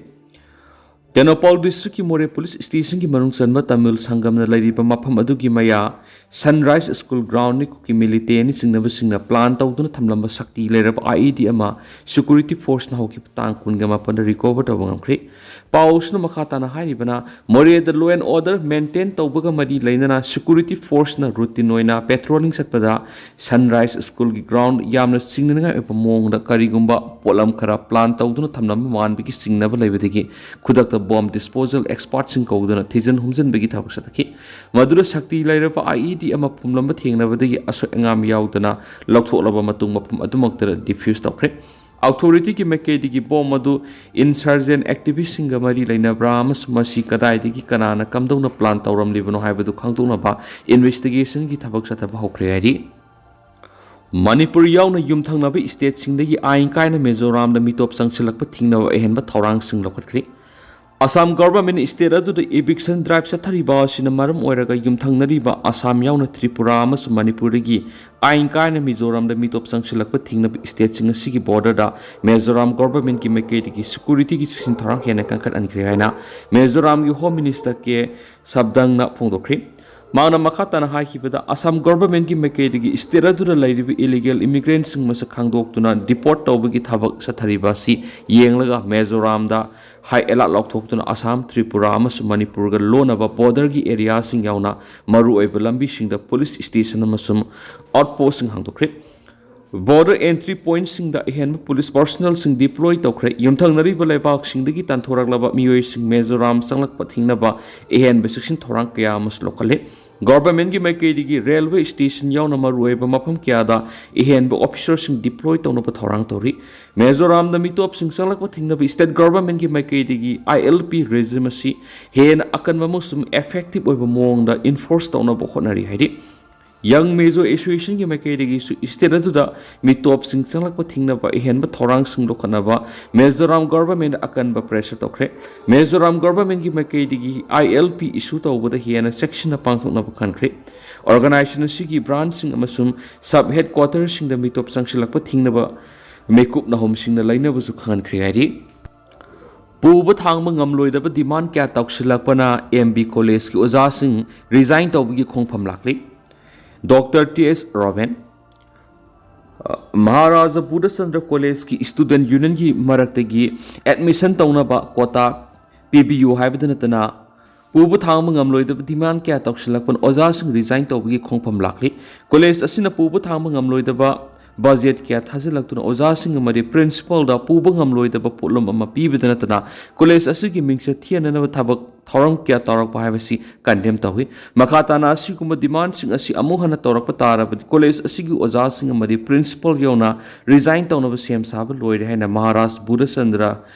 ꯇꯦꯡꯅꯧꯄꯥꯜ district ꯀꯤ ꯃꯣꯔꯦ police station ꯒꯤ ꯃꯅꯨꯡ ꯆꯟꯕ ꯇꯥꯃꯤꯜ ꯁꯪꯒꯝꯅ ꯂꯩꯔꯤꯕ ꯃꯐꯝ ꯑꯗꯨꯒꯤ ꯃꯌꯥ Sunrise School ground ꯅꯤ ꯀꯨꯀꯤ militant ꯅ ꯆꯤꯡꯅꯕꯁꯤꯡꯅ plan ꯇꯧꯗꯨꯅ ꯊꯝꯂꯝꯕ ꯁꯛꯇꯤ ꯂꯩꯔꯕ I E D ꯑꯃ security force ꯅ ꯍꯧꯈꯤꯕ ꯇꯥꯡ ꯀꯨꯟꯒ ꯃꯥꯄꯟꯗ recover ꯇꯧꯕ ꯉꯝꯈ꯭ꯔꯦ꯫ ꯄꯥꯎ ꯑꯁꯤꯅ ꯃꯈꯥ ꯇꯥꯅ ꯍꯥꯏꯔꯤꯕꯅ, ꯃꯣꯔꯦꯗ law and order maintain ꯇꯧꯕꯒ ꯃꯔꯤ ꯂꯩꯅꯅ security force ꯅ routine ꯑꯣꯏꯅ patrolling ꯆꯠꯄꯗ Sunrise School ꯒꯤ ground ꯌꯥꯝꯅ ꯆꯤꯡꯅꯅꯤꯡꯉꯥꯏ ꯑꯣꯏꯕ ꯃꯑꯣꯡꯗ ꯀꯔꯤꯒꯨꯝꯕ ꯄꯣꯠꯂꯝ ꯈꯔ plan ꯇꯧꯗꯨꯅ ꯊꯝꯂꯝꯕ ꯃꯥꯟꯕꯒꯤ ꯆꯤꯡꯅꯕ ꯂꯩꯕꯗꯒꯤ ꯈꯨꯗꯛꯇ bomb disposal expert ꯁꯤꯡ ꯀꯧꯗꯨꯅ ꯊꯤꯖꯤꯟ ꯍꯨꯝꯖꯤꯟꯕꯒꯤ ꯊꯕꯛ ꯆꯠꯊꯈꯤ꯫ ꯃꯗꯨꯗ ꯁꯛꯇꯤ ꯂꯩꯔꯕ I E D ꯑꯃ ꯐꯨꯝꯂꯝꯕ ꯊꯦꯡꯅꯕꯗꯒꯤ ꯑꯁꯣꯏ ꯑꯉꯥꯝ ꯌꯥꯎꯗꯅ ꯂꯧꯊꯣꯛꯂꯕ ꯃꯇꯨꯡ ꯃꯐꯝ ꯑꯗꯨꯃꯛꯇꯗ defuse ꯇꯧꯈ꯭ꯔꯦ꯫ Authority ꯒꯤ ꯃꯥꯏꯀꯩꯗꯒꯤ bomb ꯑꯗꯨ insurgent activist ꯁꯤꯡꯒ ꯃꯔꯤ ꯂꯩꯅꯕ꯭ꯔꯥ ꯑꯃꯁꯨꯡ ꯃꯁꯤ ꯀꯗꯥꯏꯗꯒꯤ ꯀꯅꯥꯅ ꯀꯝꯗꯧꯅ plan ꯇꯧꯔꯝꯂꯤꯕꯅꯣ ꯍꯥꯏꯕꯗꯨ ꯈꯪꯗꯣꯛꯅꯕ investigation ꯒꯤ ꯊꯕꯛ ꯆꯠꯊꯕ ꯍꯧꯈ꯭ꯔꯦ ꯍꯥꯏꯔꯤ꯫ ꯃꯅꯤꯄꯨꯔ ꯌꯥꯎꯅ ꯌꯨꯝꯊꯪꯅꯕ state ꯁꯤꯡꯗꯒꯤ ꯑꯥꯏꯟ ꯀꯥꯏꯅ ꯃꯤꯖꯣꯔꯥꯝꯗ ꯃꯤꯇꯣꯞ ꯆꯪꯁꯤꯜꯂꯛꯄ ꯊꯤꯡꯅꯕ ꯑꯍꯦꯟꯕ ꯊꯧꯔꯥꯡꯁꯤꯡ ꯂꯧꯈꯠꯈ꯭ꯔꯦ꯫ ꯑꯁꯥꯝ government ꯅ state ꯑꯗꯨꯗ eviction drive ꯆꯠꯊꯔꯤꯕ ꯑꯁꯤꯅ ꯃꯔꯝ ꯑꯣꯏꯔꯒ ꯌꯨꯝꯊꯪꯅꯔꯤꯕ ꯑꯁꯥꯝ ꯌꯥꯎꯅ ꯇ꯭ꯔꯤꯄꯨꯔꯥ ꯑꯃꯁꯨꯡ ꯃꯅꯤꯄꯨꯔꯗꯒꯤ ꯑꯥꯏꯟ ꯀꯥꯏꯅ ꯃꯤꯖꯣꯔꯥꯝꯗ ꯃꯤꯇꯣꯞ ꯆꯪꯁꯤꯜꯂꯛꯄ ꯊꯤꯡꯅꯕ state ꯁꯤꯡ ꯑꯁꯤꯒꯤ border ꯗ ꯃꯤꯖꯣꯔꯥꯝ government ꯀꯤ ꯃꯥꯏꯀꯩꯗꯒꯤ security ꯒꯤ ꯆꯦꯛꯁꯤꯟ ꯊꯧꯔꯥꯡ ꯍꯦꯟꯅ ꯀꯟꯈꯠꯍꯟꯈ꯭ꯔꯦ ꯍꯥꯏꯅ ꯃꯤꯖꯣꯔꯥꯝꯒꯤ Home Minister ꯀꯦ ꯁꯕꯗꯪꯅ ꯐꯣꯡꯗꯣꯛꯈ꯭ꯔꯤ꯫ ꯃꯍꯥꯛꯅ ꯃꯈꯥ ꯇꯥꯅ ꯍꯥꯏꯈꯤꯕꯗ, ꯑꯁꯥꯝ government ꯀꯤ ꯃꯥꯏꯀꯩꯗꯒꯤ state ꯑꯗꯨꯗ ꯂꯩꯔꯤꯕ illegal immigrant ꯁꯤꯡ ꯃꯁꯛ ꯈꯪꯗꯣꯛꯇꯨꯅ deport ꯇꯧꯕꯒꯤ ꯊꯕꯛ ꯆꯠꯊꯔꯤꯕ ꯑꯁꯤ ꯌꯦꯡꯂꯒ ꯃꯤꯖꯣꯔꯥꯝꯗ high alert ꯂꯥꯎꯊꯣꯛꯇꯨꯅ ꯑꯁꯥꯝ, ꯇ꯭ꯔꯤꯄꯨꯔꯥ ꯑꯃꯁꯨꯡ ꯃꯅꯤꯄꯨꯔꯒ ꯂꯣꯟꯅꯕ border ꯒꯤ area ꯁꯤꯡ ꯌꯥꯎꯅ ꯃꯔꯨꯑꯣꯏꯕ ꯂꯝꯕꯤꯁꯤꯡꯗ police station ꯑꯃꯁꯨꯡ outpost ꯁꯤꯡ ꯍꯥꯡꯗꯣꯛꯈ꯭ꯔꯦ꯫ Border entry point ꯁꯤꯡꯗ ꯑꯍꯦꯟꯕ police personnel ꯁꯤꯡ deploy ꯇꯧꯈ꯭ꯔꯦ꯫ ꯌꯨꯝꯊꯪꯅꯔꯤꯕ ꯂꯩꯕꯥꯛꯁꯤꯡꯗꯒꯤ ꯇꯥꯟꯊꯣꯔꯛꯂꯕ ꯃꯤꯑꯣꯏꯁꯤꯡ ꯃꯤꯖꯣꯔꯥꯝ ꯆꯪꯂꯛꯄ ꯊꯤꯡꯅꯕ ꯑꯍꯦꯟꯕ ꯆꯦꯛꯁꯤꯟ ꯊꯧꯔꯥꯡ ꯀꯌꯥ ꯑꯃꯁꯨ ꯂꯧꯈꯠꯂꯦ꯫ ꯒꯣꯚꯔꯟꯃꯦꯟꯠꯀꯤ ꯃꯥꯏꯀꯩꯗꯒꯤ ꯔꯦꯜꯋꯦ ꯁ꯭ꯇꯦꯁꯟ ꯌꯥꯎꯅ ꯃꯔꯨꯑꯣꯏꯕ ꯃꯐꯝ ꯀꯌꯥꯗ ꯑꯍꯦꯟꯕ ꯑꯣꯐꯤꯁꯔꯁꯤꯡ ꯗꯤꯄ꯭ꯂꯣꯏ ꯇꯧꯅꯕ ꯊꯧꯔꯥꯡ ꯇꯧꯔꯤ꯫ ꯃꯤꯖꯣꯔꯥꯝꯗ ꯃꯤꯇꯣꯞꯁꯤꯡ ꯆꯪꯂꯛꯄ ꯊꯤꯡꯅꯕ ꯁ꯭ꯇꯦꯠ ꯒꯣꯚꯔꯟꯃꯦꯟꯠꯀꯤ ꯃꯥꯏꯀꯩꯗꯒꯤ ꯑꯥꯏ ꯑꯦꯜ ꯄꯤ ꯔꯦꯖꯤꯝ ꯑꯁꯤ ꯍꯦꯟꯅ ꯑꯀꯟꯕ ꯑꯃꯁꯨꯡ ꯏꯐꯦꯛꯇꯤꯚ ꯑꯣꯏꯕ ꯃꯑꯣꯡꯗ ꯏꯟꯐꯣꯔꯁ ꯇꯧꯅꯕ ꯍꯣꯠꯅꯔꯤ ꯍꯥꯏꯔꯤ꯫ ꯌꯪ ꯃꯤꯖꯣ ꯑꯦꯁꯣꯁꯤꯌꯦꯁꯟꯒꯤ ꯃꯥꯏꯀꯩꯗꯒꯤꯁꯨ ꯁ꯭ꯇꯦꯠ ꯑꯗꯨꯗ ꯃꯤꯇꯣꯞꯁꯤꯡ ꯆꯪꯂꯛꯄ ꯊꯤꯡꯅꯕ ꯑꯍꯦꯟꯕ ꯊꯧꯔꯥꯡꯁꯤꯡ ꯂꯧꯈꯠꯅꯕ ꯃꯤꯖꯣꯔꯥꯝ ꯒꯣꯚꯔꯟꯃꯦꯟꯠ ꯑꯀꯟꯕ ꯄ꯭ꯔꯦꯁꯔ ꯇꯧꯈ꯭ꯔꯦ꯫ ꯃꯤꯖꯣꯔꯥꯝ ꯒꯣꯚꯔꯟꯃꯦꯟꯠꯀꯤ ꯃꯥꯏꯀꯩꯗꯒꯤ ꯑꯥꯏ ꯑꯦꯜ ꯄꯤ ꯏꯁꯨ ꯇꯧꯕꯗ ꯍꯦꯟꯅ ꯆꯦꯛꯁꯤꯟꯅ ꯄꯥꯡꯊꯣꯛꯅꯕ ꯈꯟꯈ꯭ꯔꯦ꯫ ꯑꯣꯔꯒꯅꯥꯏꯖꯦꯁꯟ ꯑꯁꯤꯒꯤ ꯕ꯭ꯔꯥꯟꯆꯁꯤꯡ ꯑꯃꯁꯨꯡ ꯁꯕ ꯍꯦꯗ ꯀ꯭ꯋꯥꯇꯔꯁꯤꯡꯗ ꯃꯤꯇꯣꯞ ꯆꯪꯁꯤꯜꯂꯛꯄ ꯊꯤꯡꯅꯕ ꯃꯤꯀꯨꯞ ꯅꯍꯨꯝꯁꯤꯡꯅ ꯂꯩꯅꯕꯁꯨ ꯈꯪꯍꯟꯈ꯭ꯔꯦ ꯍꯥꯏꯔꯤ꯫ ꯄꯨꯕ ꯊꯥꯡꯕ ꯉꯝꯂꯣꯏꯗꯕ ꯗꯤꯃꯥꯟ ꯀꯌꯥ ꯇꯧꯁꯤꯜꯂꯛꯄꯅ ꯑꯦꯝ ꯕꯤ ꯀꯣꯂꯦꯖꯀꯤ ꯑꯣꯖꯥꯁꯤꯡ ꯔꯤꯖꯥꯏꯟ ꯇꯧꯕꯒꯤ ꯈꯣꯡꯐꯝ ꯂꯥꯛꯂꯤ꯫ ꯗꯣꯛꯇꯔ ꯇꯤ ꯑꯦꯁ ꯔꯣꯕꯦꯟ꯫ ꯃꯍꯥꯔꯥꯖꯥ ꯕꯨꯙꯆꯟꯗ꯭ꯔ ꯀꯣꯂꯦꯖꯀꯤ ꯁ꯭ꯇꯨꯗꯦꯟꯠ ꯌꯨꯅꯤꯌꯟꯒꯤ ꯃꯔꯛꯇꯒꯤ ꯑꯦꯗꯃꯤꯁꯟ ꯇꯧꯅꯕ ꯀꯣꯇꯥ ꯄꯤꯕꯤꯌꯨ ꯍꯥꯏꯕꯗ ꯅꯠꯇꯅ ꯄꯨꯕ ꯊꯥꯡꯕ ꯉꯝꯂꯣꯏꯗꯕ ꯗꯤꯃꯥꯟ ꯀꯌꯥ ꯇꯧꯁꯤꯜꯂꯛꯄꯅ ꯑꯣꯖꯥꯁꯤꯡ ꯔꯤꯖꯥꯏꯟ ꯇꯧꯕꯒꯤ ꯈꯣꯡꯐꯝ ꯂꯥꯛꯂꯤ꯫ ꯀꯣꯂꯦꯖ ꯑꯁꯤꯅ ꯄꯨꯕ ꯊꯥꯡꯕ ꯉꯝꯂꯣꯏꯗꯕ ꯕꯖꯦꯠ ꯀꯌꯥ ꯊꯥꯖꯤꯜꯂꯛꯇꯨꯅ ꯑꯣꯖꯥꯁꯤꯡ ꯑꯃꯗꯤ ꯄ꯭ꯔꯤꯟꯁꯤꯄꯥꯜꯗ ꯄꯨꯕ ꯉꯝꯂꯣꯏꯗꯕ ꯄꯣꯠꯂꯨꯝ ꯑꯃ ꯄꯤꯕꯗ ꯅꯠꯇꯅ ꯀꯣꯂꯦꯖ ꯑꯁꯤꯒꯤ ꯃꯤꯡꯆꯠ ꯊꯤꯍꯟꯅꯅꯕ ꯊꯕꯛ ꯊꯧꯔꯝ ꯀꯌꯥ ꯇꯧꯔꯛꯄ ꯍꯥꯏꯕꯁꯤ ꯀꯟꯗꯦꯝ ꯇꯧꯏ꯫ ꯃꯈꯥ ꯇꯥꯅ ꯑꯁꯤꯒꯨꯝꯕ ꯗꯤꯃꯥꯟꯁꯤꯡ ꯑꯁꯤ ꯑꯃꯨꯛ ꯍꯟꯅ ꯇꯧꯔꯛꯄ ꯇꯥꯔꯕꯗꯤ ꯀꯣꯂꯦꯖ ꯑꯁꯤꯒꯤ ꯑꯣꯖꯥꯁꯤꯡ ꯑꯃꯗꯤ ꯄ꯭ꯔꯤꯟꯁꯤꯄꯥꯜ ꯌꯧꯅ ꯔꯤꯖꯥꯏꯟ ꯇꯧꯅꯕ ꯁꯦꯝ ꯁꯥꯕ ꯂꯣꯏꯔꯦ ꯍꯥꯏꯅ ꯃꯍꯥꯔꯥꯖ ꯕꯨꯙꯆꯟꯗ꯭ꯔ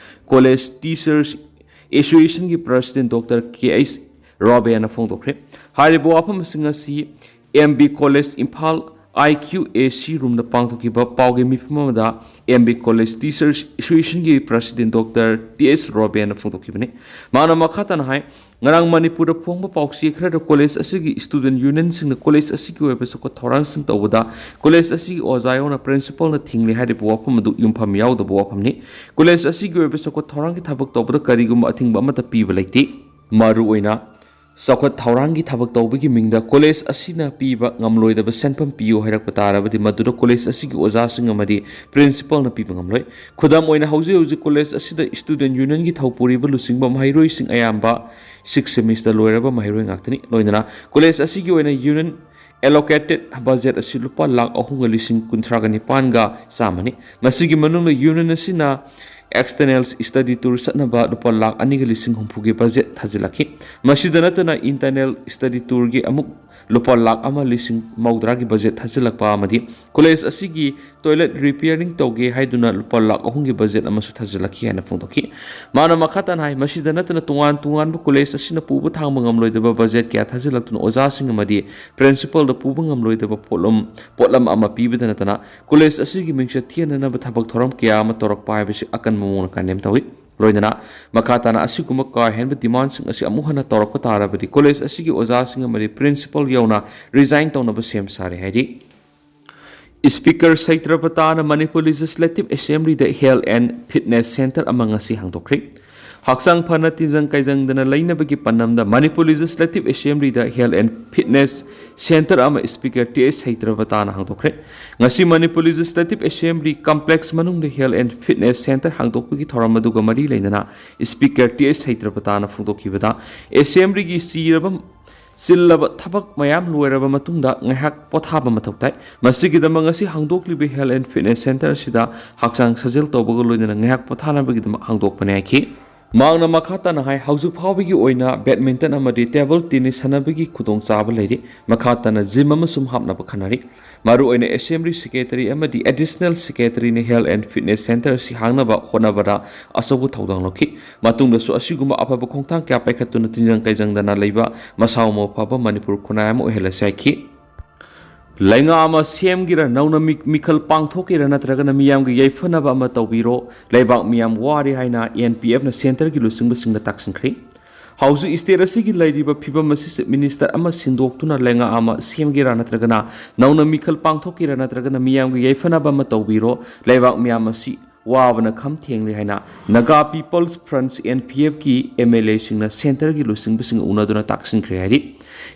ꯀꯣꯂꯦꯖ ꯇꯤꯆꯔꯁ ꯑꯦꯁꯣꯁꯤꯌꯦꯁꯟꯒꯤ ꯄ꯭ꯔꯁꯤꯗꯦꯟꯠ ꯗꯣꯛꯇꯔ ꯀꯦ ꯑꯩꯆ ꯔꯣꯕꯦꯟꯅ ꯐꯣꯡꯗꯣꯛꯈ꯭ꯔꯦ꯫ ꯍꯥꯏꯔꯤꯕ ꯋꯥꯐꯝꯁꯤꯡ ꯑꯁꯤ M B college Imphal I Q A C ꯔꯨꯝꯗ ꯄꯥꯡꯊꯣꯛꯈꯤꯕ ꯄꯥꯎꯒꯤ ꯃꯤꯐꯝ ꯑꯃꯗ ꯑꯦꯝ ꯕꯤ ꯀꯣꯂꯦꯖ ꯇꯤꯆꯔꯁ ꯑꯦꯁꯣꯁꯤꯌꯦꯁꯟꯒꯤ ꯄ꯭ꯔꯁꯤꯗꯦꯟꯠ ꯗꯣꯛꯇꯔ ꯇꯤ ꯑꯦꯁ ꯔꯣꯕꯦꯟꯅ ꯐꯣꯡꯗꯣꯛꯈꯤꯕꯅꯤ꯫ ꯃꯥꯅ ꯃꯈꯥ ꯇꯥꯅ ꯍꯥꯏ, ꯉꯔꯥꯡ ꯃꯅꯤꯄꯨꯔꯗ ꯐꯣꯡꯕ ꯄꯥꯎꯆꯦ ꯈꯔꯗ ꯀꯣꯂꯦꯖ ꯑꯁꯤꯒꯤ ꯁ꯭ꯇꯨꯗꯦꯟꯠ ꯌꯨꯅꯤꯌꯟꯁꯤꯡꯅ ꯀꯣꯂꯦꯖ ꯑꯁꯤꯒꯤ ꯑꯣꯏꯕ ꯆꯥꯎꯈꯠ ꯊꯧꯔꯥꯡꯁꯤꯡ ꯇꯧꯕꯗ ꯀꯣꯂꯦꯖ ꯑꯁꯤꯒꯤ ꯑꯣꯖꯥ ꯌꯥꯎꯅ ꯄ꯭ꯔꯤꯟꯁꯤꯄꯥꯜꯅ ꯊꯤꯡꯂꯤ ꯍꯥꯏꯔꯤꯕ ꯋꯥꯐꯝ ꯑꯗꯨ ꯌꯨꯝꯐꯝ ꯌꯥꯎꯗꯕ ꯋꯥꯐꯝꯅꯤ꯫ ꯀꯣꯂꯦꯖ ꯑꯁꯤꯒꯤ ꯑꯣꯏꯕ ꯆꯥꯎꯈꯠ ꯊꯧꯔꯥꯡꯒꯤ ꯊꯕꯛ ꯇꯧꯕꯗ ꯀꯔꯤꯒꯨꯝꯕ ꯑꯊꯤꯡꯕ ꯑꯃꯠꯇ ꯄꯤꯕ ꯂꯩꯇꯦ꯫ ꯃꯔꯨꯑꯣꯏꯅ ꯆꯥꯎꯈꯠ ꯊꯧꯔꯥꯡꯒꯤ ꯊꯕꯛ ꯇꯧꯕꯒꯤ ꯃꯤꯡꯗ ꯀꯣꯂꯦꯖ ꯑꯁꯤꯅ ꯄꯤꯕ ꯉꯝꯂꯣꯏꯗꯕ ꯁꯦꯟꯐꯝ ꯄꯤꯌꯨ ꯍꯥꯏꯔꯛꯄ ꯇꯥꯔꯕꯗꯤ ꯃꯗꯨꯗ ꯀꯣꯂꯦꯖ ꯑꯁꯤꯒꯤ ꯑꯣꯖꯥꯁꯤꯡ ꯑꯃꯗꯤ ꯄ꯭ꯔꯤꯟꯁꯤꯄꯥꯜꯅ ꯄꯤꯕ ꯉꯝꯂꯣꯏ꯫ ꯈꯨꯗꯝ ꯑꯣꯏꯅ ꯍꯧꯖꯤꯛ ꯍꯧꯖꯤꯛ ꯀꯣꯂꯦꯖ ꯑꯁꯤꯗ ꯁ꯭ꯇꯨꯗꯦꯟꯠ ꯌꯨꯅꯤꯌꯟꯒꯤ ꯊꯧꯄꯨꯔꯤꯕ ꯂꯨꯆꯤꯡꯕ ꯃꯍꯩꯔꯣꯏꯁꯤꯡ ꯑꯌꯥꯝꯕ ꯁꯤꯛꯁ ꯁꯦꯃꯤꯁꯇꯔ ꯂꯣꯏꯔꯕ ꯃꯍꯩꯔꯣꯏ ꯉꯥꯛꯇꯅꯤ꯫ ꯂꯣꯏꯅꯅ ꯀꯣꯂꯦꯖ ꯑꯁꯤꯒꯤ ꯑꯣꯏꯅ ꯌꯨꯅꯤꯌꯟ ꯑꯦꯂꯣꯀꯦꯇꯦꯗ ꯕꯖꯦꯠ ꯑꯁꯤ ꯂꯨꯄꯥ ꯂꯥꯈ ꯑꯍꯨꯝꯒ ꯂꯤꯁꯤꯡ ꯀꯨꯟꯊ꯭ꯔꯥꯒ ꯅꯤꯄꯥꯟꯒ ꯆꯥꯝꯃꯅꯤ꯫ ꯃꯁꯤꯒꯤ ꯃꯅꯨꯡꯗ ꯌꯨꯅꯤꯌꯟ ꯑꯁꯤꯅ External Study Tour ꯆꯠꯅꯕ ꯂꯨꯄꯥ ꯂꯥꯈ ꯑꯅꯤꯒ ꯂꯤꯁꯤꯡ ꯍꯨꯝꯐꯨꯒꯤ ꯕꯖꯦꯠ ꯊꯥꯖꯤꯜꯂꯛꯈꯤ꯫ ꯃꯁꯤꯗ ꯅꯠꯇꯅ Internal Study Tourꯒꯤ ꯑꯃꯨꯛ ꯂꯨꯄꯥ ꯂꯥꯈ ꯑꯃ ꯂꯤꯁꯤꯡ ꯃꯧꯗ꯭ꯔꯥꯒꯤ ꯕꯖꯦꯠ ꯊꯥꯖꯤꯜꯂꯛꯄ ꯑꯃꯗꯤ ꯀꯣꯂꯦꯖ ꯑꯁꯤꯒꯤ toilet repairing ꯇꯧꯒꯦ ꯍꯥꯏꯗꯨꯅ ꯂꯨꯄꯥ ꯂꯥꯈ ꯑꯍꯨꯝꯒꯤ ꯕꯖꯦꯠ ꯑꯃꯁꯨ ꯊꯥꯖꯤꯜꯂꯛꯈꯤ ꯍꯥꯏꯅ ꯐꯣꯡꯗꯣꯛꯈꯤ꯫ ꯃꯥꯅ ꯃꯈꯥ ꯇꯥꯅ ꯍꯥꯏ, ꯃꯁꯤꯗ ꯅꯠꯇꯅ ꯇꯣꯉꯥꯟ ꯇꯣꯉꯥꯟꯕ ꯀꯣꯂꯦꯖ ꯑꯁꯤꯅ ꯄꯨꯕ ꯊꯥꯡꯕ ꯉꯝꯂꯣꯏꯗꯕ ꯕꯖꯦꯠ ꯀꯌꯥ ꯊꯥꯖꯤꯜꯂꯛꯇꯨꯅ ꯑꯣꯖꯥꯁꯤꯡ ꯑꯃꯗꯤ principalꯗ ꯄꯨꯕ ꯉꯝꯂꯣꯏꯗꯕ ꯄꯣꯠꯂꯝ, ꯄꯣꯠꯂꯝ ꯑꯃ ꯄꯤꯕꯗ ꯅꯠꯇꯅ ꯀꯣꯂꯦꯖ ꯑꯁꯤꯒꯤ ꯃꯤꯡꯆꯠ ꯊꯤꯍꯟꯅꯅꯕ ꯊꯕꯛ ꯊꯧꯔꯝ ꯀꯌꯥ ꯑꯃ ꯇꯧꯔꯛꯄ ꯍꯥꯏꯕꯁꯤ ꯑꯀꯟꯕ ꯃꯑꯣꯡꯗ condemn ꯇꯧꯏ꯫ ꯂꯣꯏꯅꯅ ꯃꯈꯥ ꯇꯥꯅ ꯑꯁꯤꯒꯨꯝꯕ ꯀꯥ ꯍꯦꯟꯕ demandꯁꯤꯡ ꯑꯁꯤ ꯑꯃꯨꯛ ꯍꯟꯅ ꯇꯧꯔꯛꯄ ꯇꯥꯔꯕꯗꯤ ꯀꯣꯂꯦꯖ ꯑꯁꯤꯒꯤ ꯑꯣꯖꯥꯁꯤꯡ ꯑꯃꯗꯤ principal ꯌꯧꯅ resign ꯇꯧꯅꯕ ꯁꯦꯝ ꯁꯥꯔꯦ ꯍꯥꯏꯔꯤ꯫ Speaker ꯁꯩꯇ꯭ꯔꯄꯇꯥꯅ Manipur Legislative Assemblyꯗ Health and Fitness Centre ꯑꯃ ꯉꯁꯤ ꯍꯥꯡꯗꯣꯛꯈ꯭ꯔꯦ꯫ ꯍꯛꯆꯥꯡ ꯐꯅ ꯇꯤꯟꯖꯪ ꯀꯥꯏꯖꯪꯗꯅ ꯂꯩꯅꯕꯒꯤ ꯄꯥꯟꯗꯝꯗ Manipur Legislative Assemblyꯗ Health and Fitness Centre ꯑꯃ Speaker ꯇꯤ ꯑꯩꯆ ꯁꯩꯇ꯭ꯔꯄꯇꯥꯅ ꯍꯥꯡꯗꯣꯛꯈ꯭ꯔꯦ꯫ ꯉꯁꯤ Manipur Legislative Assembly Complex ꯃꯅꯨꯡꯗ Health and Fitness Centre ꯍꯥꯡꯗꯣꯛꯄꯒꯤ ꯊꯧꯔꯝ ꯑꯗꯨꯒ ꯃꯔꯤ ꯂꯩꯅꯅ Speaker ꯇꯤ ꯑꯩꯆ ꯁꯩꯇ꯭ꯔꯄꯇꯥꯅ ꯐꯣꯡꯗꯣꯛꯈꯤꯕꯗ, Assemblyꯒꯤ ꯆꯤꯔꯕ ꯆꯤꯜꯂꯕ ꯊꯕꯛ ꯃꯌꯥꯝ ꯂꯣꯏꯔꯕ ꯃꯇꯨꯡꯗ ꯉꯥꯏꯍꯥꯛ ꯄꯣꯊꯥꯕ ꯃꯊꯧ ꯇꯥꯏ꯫ ꯃꯁꯤꯒꯤꯗꯃꯛ ꯉꯁꯤ ꯍꯥꯡꯗꯣꯛꯂꯤꯕ Health and Fitness Centre ꯑꯁꯤꯗ ꯍꯛꯆꯥꯡ ꯁꯥꯖꯦꯜ ꯇꯧꯕꯒ ꯂꯣꯏꯅꯅ ꯉꯥꯏꯍꯥꯛ ꯄꯣꯊꯥꯅꯕꯒꯤꯗꯃꯛ ꯍꯥꯡꯗꯣꯛꯄꯅꯤ ꯍꯥꯏꯈꯤ꯫ ꯃꯍꯥꯛꯅ ꯃꯈꯥ ꯇꯥꯅ ꯍꯥꯏ, ꯍꯧꯖꯤꯛ ꯐꯥꯎꯕꯒꯤ ꯑꯣꯏꯅ badminton ꯑꯃꯗꯤ table tennis ꯁꯥꯟꯅꯕꯒꯤ ꯈꯨꯗꯣꯡꯆꯥꯕ ꯂꯩꯔꯤ꯫ ꯃꯈꯥ ꯇꯥꯅ gym ꯑꯃꯁꯨ ꯍꯥꯞꯅꯕ ꯈꯟꯅꯔꯤ꯫ ꯃꯔꯨꯑꯣꯏꯅ Assembly Secretary ꯑꯃꯗꯤ Additional Secretaryꯅ Health and Fitness Centre ꯑꯁꯤ ꯍꯥꯡꯅꯕ ꯍꯣꯠꯅꯕꯗ ꯑꯆꯧꯕ ꯊꯧꯗꯥꯡ ꯂꯧꯈꯤ꯫ ꯃꯇꯨꯡꯗꯁꯨ ꯑꯁꯤꯒꯨꯝꯕ ꯑꯐꯕ ꯈꯣꯡꯊꯥꯡ ꯀꯌꯥ ꯄꯥꯏꯈꯠꯇꯨꯅ ꯇꯤꯟꯖꯪ ꯀꯥꯏꯖꯪꯗꯅ ꯂꯩꯕ ꯃꯁꯥ ꯃꯎ ꯐꯕ ꯃꯅꯤꯄꯨꯔ ꯈꯨꯟꯅꯥꯏ ꯑꯃ ꯑꯣꯏꯍꯜꯂꯁꯤ ꯍꯥꯏꯈꯤ꯫ ꯂꯩꯉꯥꯛ ꯑꯃ ꯁꯦꯝꯒꯦꯔꯥ, ꯅꯧꯅ ꯃꯤ-, ꯃꯤꯈꯜ ꯄꯥꯡꯊꯣꯛꯀꯦꯔꯥ ꯅꯠꯇ꯭ꯔꯒꯅ ꯃꯤꯌꯥꯝꯒꯤ ꯌꯥꯏꯐꯅꯕ ꯑꯃ ꯇꯧꯕꯤꯔꯣ, ꯂꯩꯕꯥꯛ ꯃꯤꯌꯥꯝ ꯋꯥꯔꯦ ꯍꯥꯏꯅ ꯑꯦꯟ ꯄꯤ ꯑꯦꯐꯅ centreꯒꯤ ꯂꯨꯆꯤꯡꯕꯁꯤꯡꯗ ꯇꯥꯛꯁꯤꯟꯈ꯭ꯔꯦ꯫ ꯍꯧꯖꯤꯛ state ꯑꯁꯤꯒꯤ ꯂꯩꯔꯤꯕ ꯐꯤꯕꯝ ꯑꯁꯤ Chief Minister ꯑꯃ ꯁꯤꯟꯗꯣꯛꯇꯨꯅ ꯂꯩꯉꯥꯛ ꯑꯃ ꯁꯦꯝꯒꯦꯔꯥ ꯅꯠꯇ꯭ꯔꯒꯅ ꯅꯧꯅ ꯃꯤꯈꯜ ꯄꯥꯡꯊꯣꯛꯀꯦꯔꯥ ꯅꯠꯇ꯭ꯔꯒꯅ ꯃꯤꯌꯥꯝꯒꯤ ꯌꯥꯏꯐꯅꯕ ꯑꯃ ꯇꯧꯕꯤꯔꯣ, ꯂꯩꯕꯥꯛ ꯃꯤꯌꯥꯝ ꯑꯁꯤ ꯋꯥꯕꯅ ꯈꯝ ꯊꯦꯡꯂꯦ ꯍꯥꯏꯅ Naga People's Front, N P Fꯀꯤ M L Aꯁꯤꯡꯅ centreꯒꯤ ꯂꯨꯆꯤꯡꯕꯁꯤꯡꯒ ꯎꯅꯗꯨꯅ ꯇꯥꯛꯁꯤꯟꯈ꯭ꯔꯦ ꯍꯥꯏꯔꯤ꯫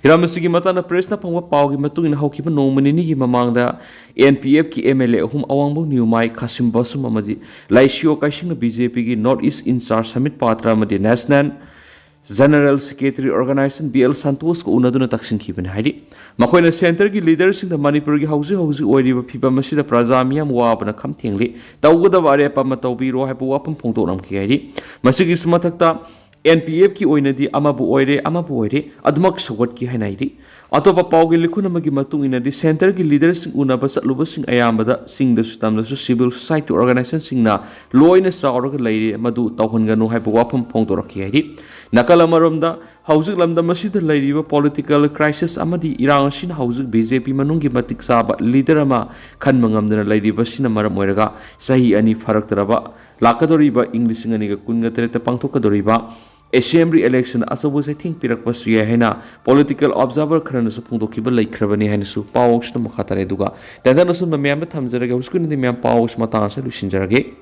ꯍꯤꯔꯝ ꯑꯁꯤꯒꯤ ꯃꯇꯥꯡꯗ pressꯅ ꯐꯪꯕ ꯄꯥꯎꯒꯤ ꯃꯇꯨꯡ ꯏꯟꯅ, ꯍꯧꯈꯤꯕ ꯅꯣꯡꯃ ꯅꯤꯅꯤꯒꯤ ꯃꯃꯥꯡꯗ N P Fꯀꯤ M L A ꯑꯍꯨꯝ, ꯑꯋꯥꯡꯕꯝ ꯅ꯭ꯌꯨꯃꯥꯏ, ꯈꯥꯁꯤꯝ ꯕꯥꯁꯨꯝ ꯑꯃꯗꯤ ꯂꯥꯏꯁꯤꯌꯣ ꯀꯥꯏꯁꯤꯡꯅ B J Pꯒꯤ North East in-charge submit ꯄꯥꯇ꯭ꯔ ꯑꯃꯗꯤ National General Secretary Organization B L Santosh ꯀ ꯎꯅꯗꯨꯅ ꯇꯛꯁꯤꯟꯈꯤꯕꯅꯤ ꯍꯥꯏꯔꯤ꯫ ꯃꯈꯣꯏꯅ centre ꯒꯤ leader ꯁꯤꯡꯗ ꯃꯅꯤꯄꯨꯔꯒꯤ ꯍꯧꯖꯤꯛ ꯍꯧꯖꯤꯛ ꯑꯣꯏꯔꯤꯕ ꯐꯤꯕꯝ ꯑꯁꯤꯗ ꯄ꯭ꯔꯖꯥ ꯃꯤꯌꯥꯝ ꯋꯥꯕꯅ ꯈꯝ ꯊꯦꯡꯂꯤ, ꯇꯧꯒꯗꯕ ꯑꯔꯦꯞꯄ ꯑꯃ ꯇꯧꯕꯤꯔꯣ ꯍꯥꯏꯕ ꯋꯥꯐꯝ ꯐꯣꯡꯗꯣꯛꯂꯝꯈꯤ ꯍꯥꯏꯔꯤ꯫ ꯃꯁꯤꯒꯤꯁꯨ ꯃꯊꯛꯇ N P F ꯀꯤ ꯑꯣꯏꯅꯗꯤ ꯑꯃꯕꯨ ꯑꯣꯏꯔꯦ ꯑꯃꯕꯨ ꯑꯣꯏꯔꯦ ꯑꯗꯨꯃꯛ ꯁꯧꯒꯠꯈꯤ ꯍꯥꯏꯅ ꯍꯥꯏꯔꯤ꯫ ꯑꯇꯣꯞꯄ ꯄꯥꯎꯒꯤ ꯂꯤꯈꯨꯟ ꯑꯃꯒꯤ ꯃꯇꯨꯡ ꯏꯟꯅꯗꯤ centre ꯒꯤ leader ꯁꯤꯡ ꯎꯅꯕ ꯆꯠꯂꯨꯕꯁꯤꯡ ꯑꯌꯥꯝꯕꯗ ꯆꯤꯡꯗꯁꯨ ꯇꯝꯗꯁꯨ civil society organization ꯁꯤꯡꯅ ꯂꯣꯏꯅ ꯆꯥꯎꯔꯒ ꯂꯩꯔꯦ, ꯃꯗꯨ ꯇꯧꯍꯟꯒꯅꯨ ꯍꯥꯏꯕ ꯋꯥꯐꯝ ꯐꯣꯡꯗꯣꯔꯛꯈꯤ ꯍꯥꯏꯔꯤ꯫ ꯅꯥꯀꯜ ꯑꯃꯔꯣꯝꯗ ꯍꯧꯖꯤꯛ ꯂꯝꯗꯝ ꯑꯁꯤꯗ ꯂꯩꯔꯤꯕ political crisis ꯑꯃꯗꯤ ꯏꯔꯥꯡ ꯑꯁꯤꯅ ꯍꯧꯖꯤꯛ B J P ꯃꯅꯨꯡꯒꯤ ꯃꯇꯤꯛ ꯆꯥꯕ leader ꯑꯃ ꯈꯟꯕ ꯉꯝꯗꯅ ꯂꯩꯔꯤꯕꯁꯤꯅ ꯃꯔꯝ ꯑꯣꯏꯔꯒ ꯆꯍꯤ ꯑꯅꯤ ꯐꯥꯔꯛꯇ꯭ꯔꯕ ꯂꯥꯛꯀꯗꯧꯔꯤꯕ ꯏꯪ ꯂꯤꯁꯤꯡ ꯑꯅꯤꯒ ꯀꯨꯟꯒ ꯇꯔꯦꯠꯇ ꯄꯥꯡꯊꯣꯛꯀꯗꯧꯔꯤꯕ assembly election ꯑꯆꯧꯕ ꯆꯩꯊꯦꯡ ꯄꯤꯔꯛꯄꯁꯨ ꯌꯥꯏ ꯍꯥꯏꯅ political observer ꯈꯔꯅꯁꯨ ꯐꯣꯡꯗꯣꯛꯈꯤꯕ ꯂꯩꯈ꯭ꯔꯕꯅꯤ ꯍꯥꯏꯅꯁꯨ ꯄꯥꯎ ꯑꯁꯤꯅ ꯃꯈꯥ ꯇꯥꯔꯦ꯫ ꯑꯗꯨꯒ ꯇꯦꯟꯇꯛꯅ ꯁꯨꯝꯕ ꯃꯌꯥꯝꯗ ꯊꯝꯖꯔꯒꯦ꯫ ꯍꯧꯖꯤꯛꯀꯤ ꯑꯣꯏꯅꯗꯤ ꯃꯌꯥꯝ ꯄꯥꯎ ꯑꯁꯤ ꯃꯇꯥꯡ ꯑꯁꯤꯗ ꯂꯣꯏꯁꯤꯟꯖꯔꯒꯦ꯫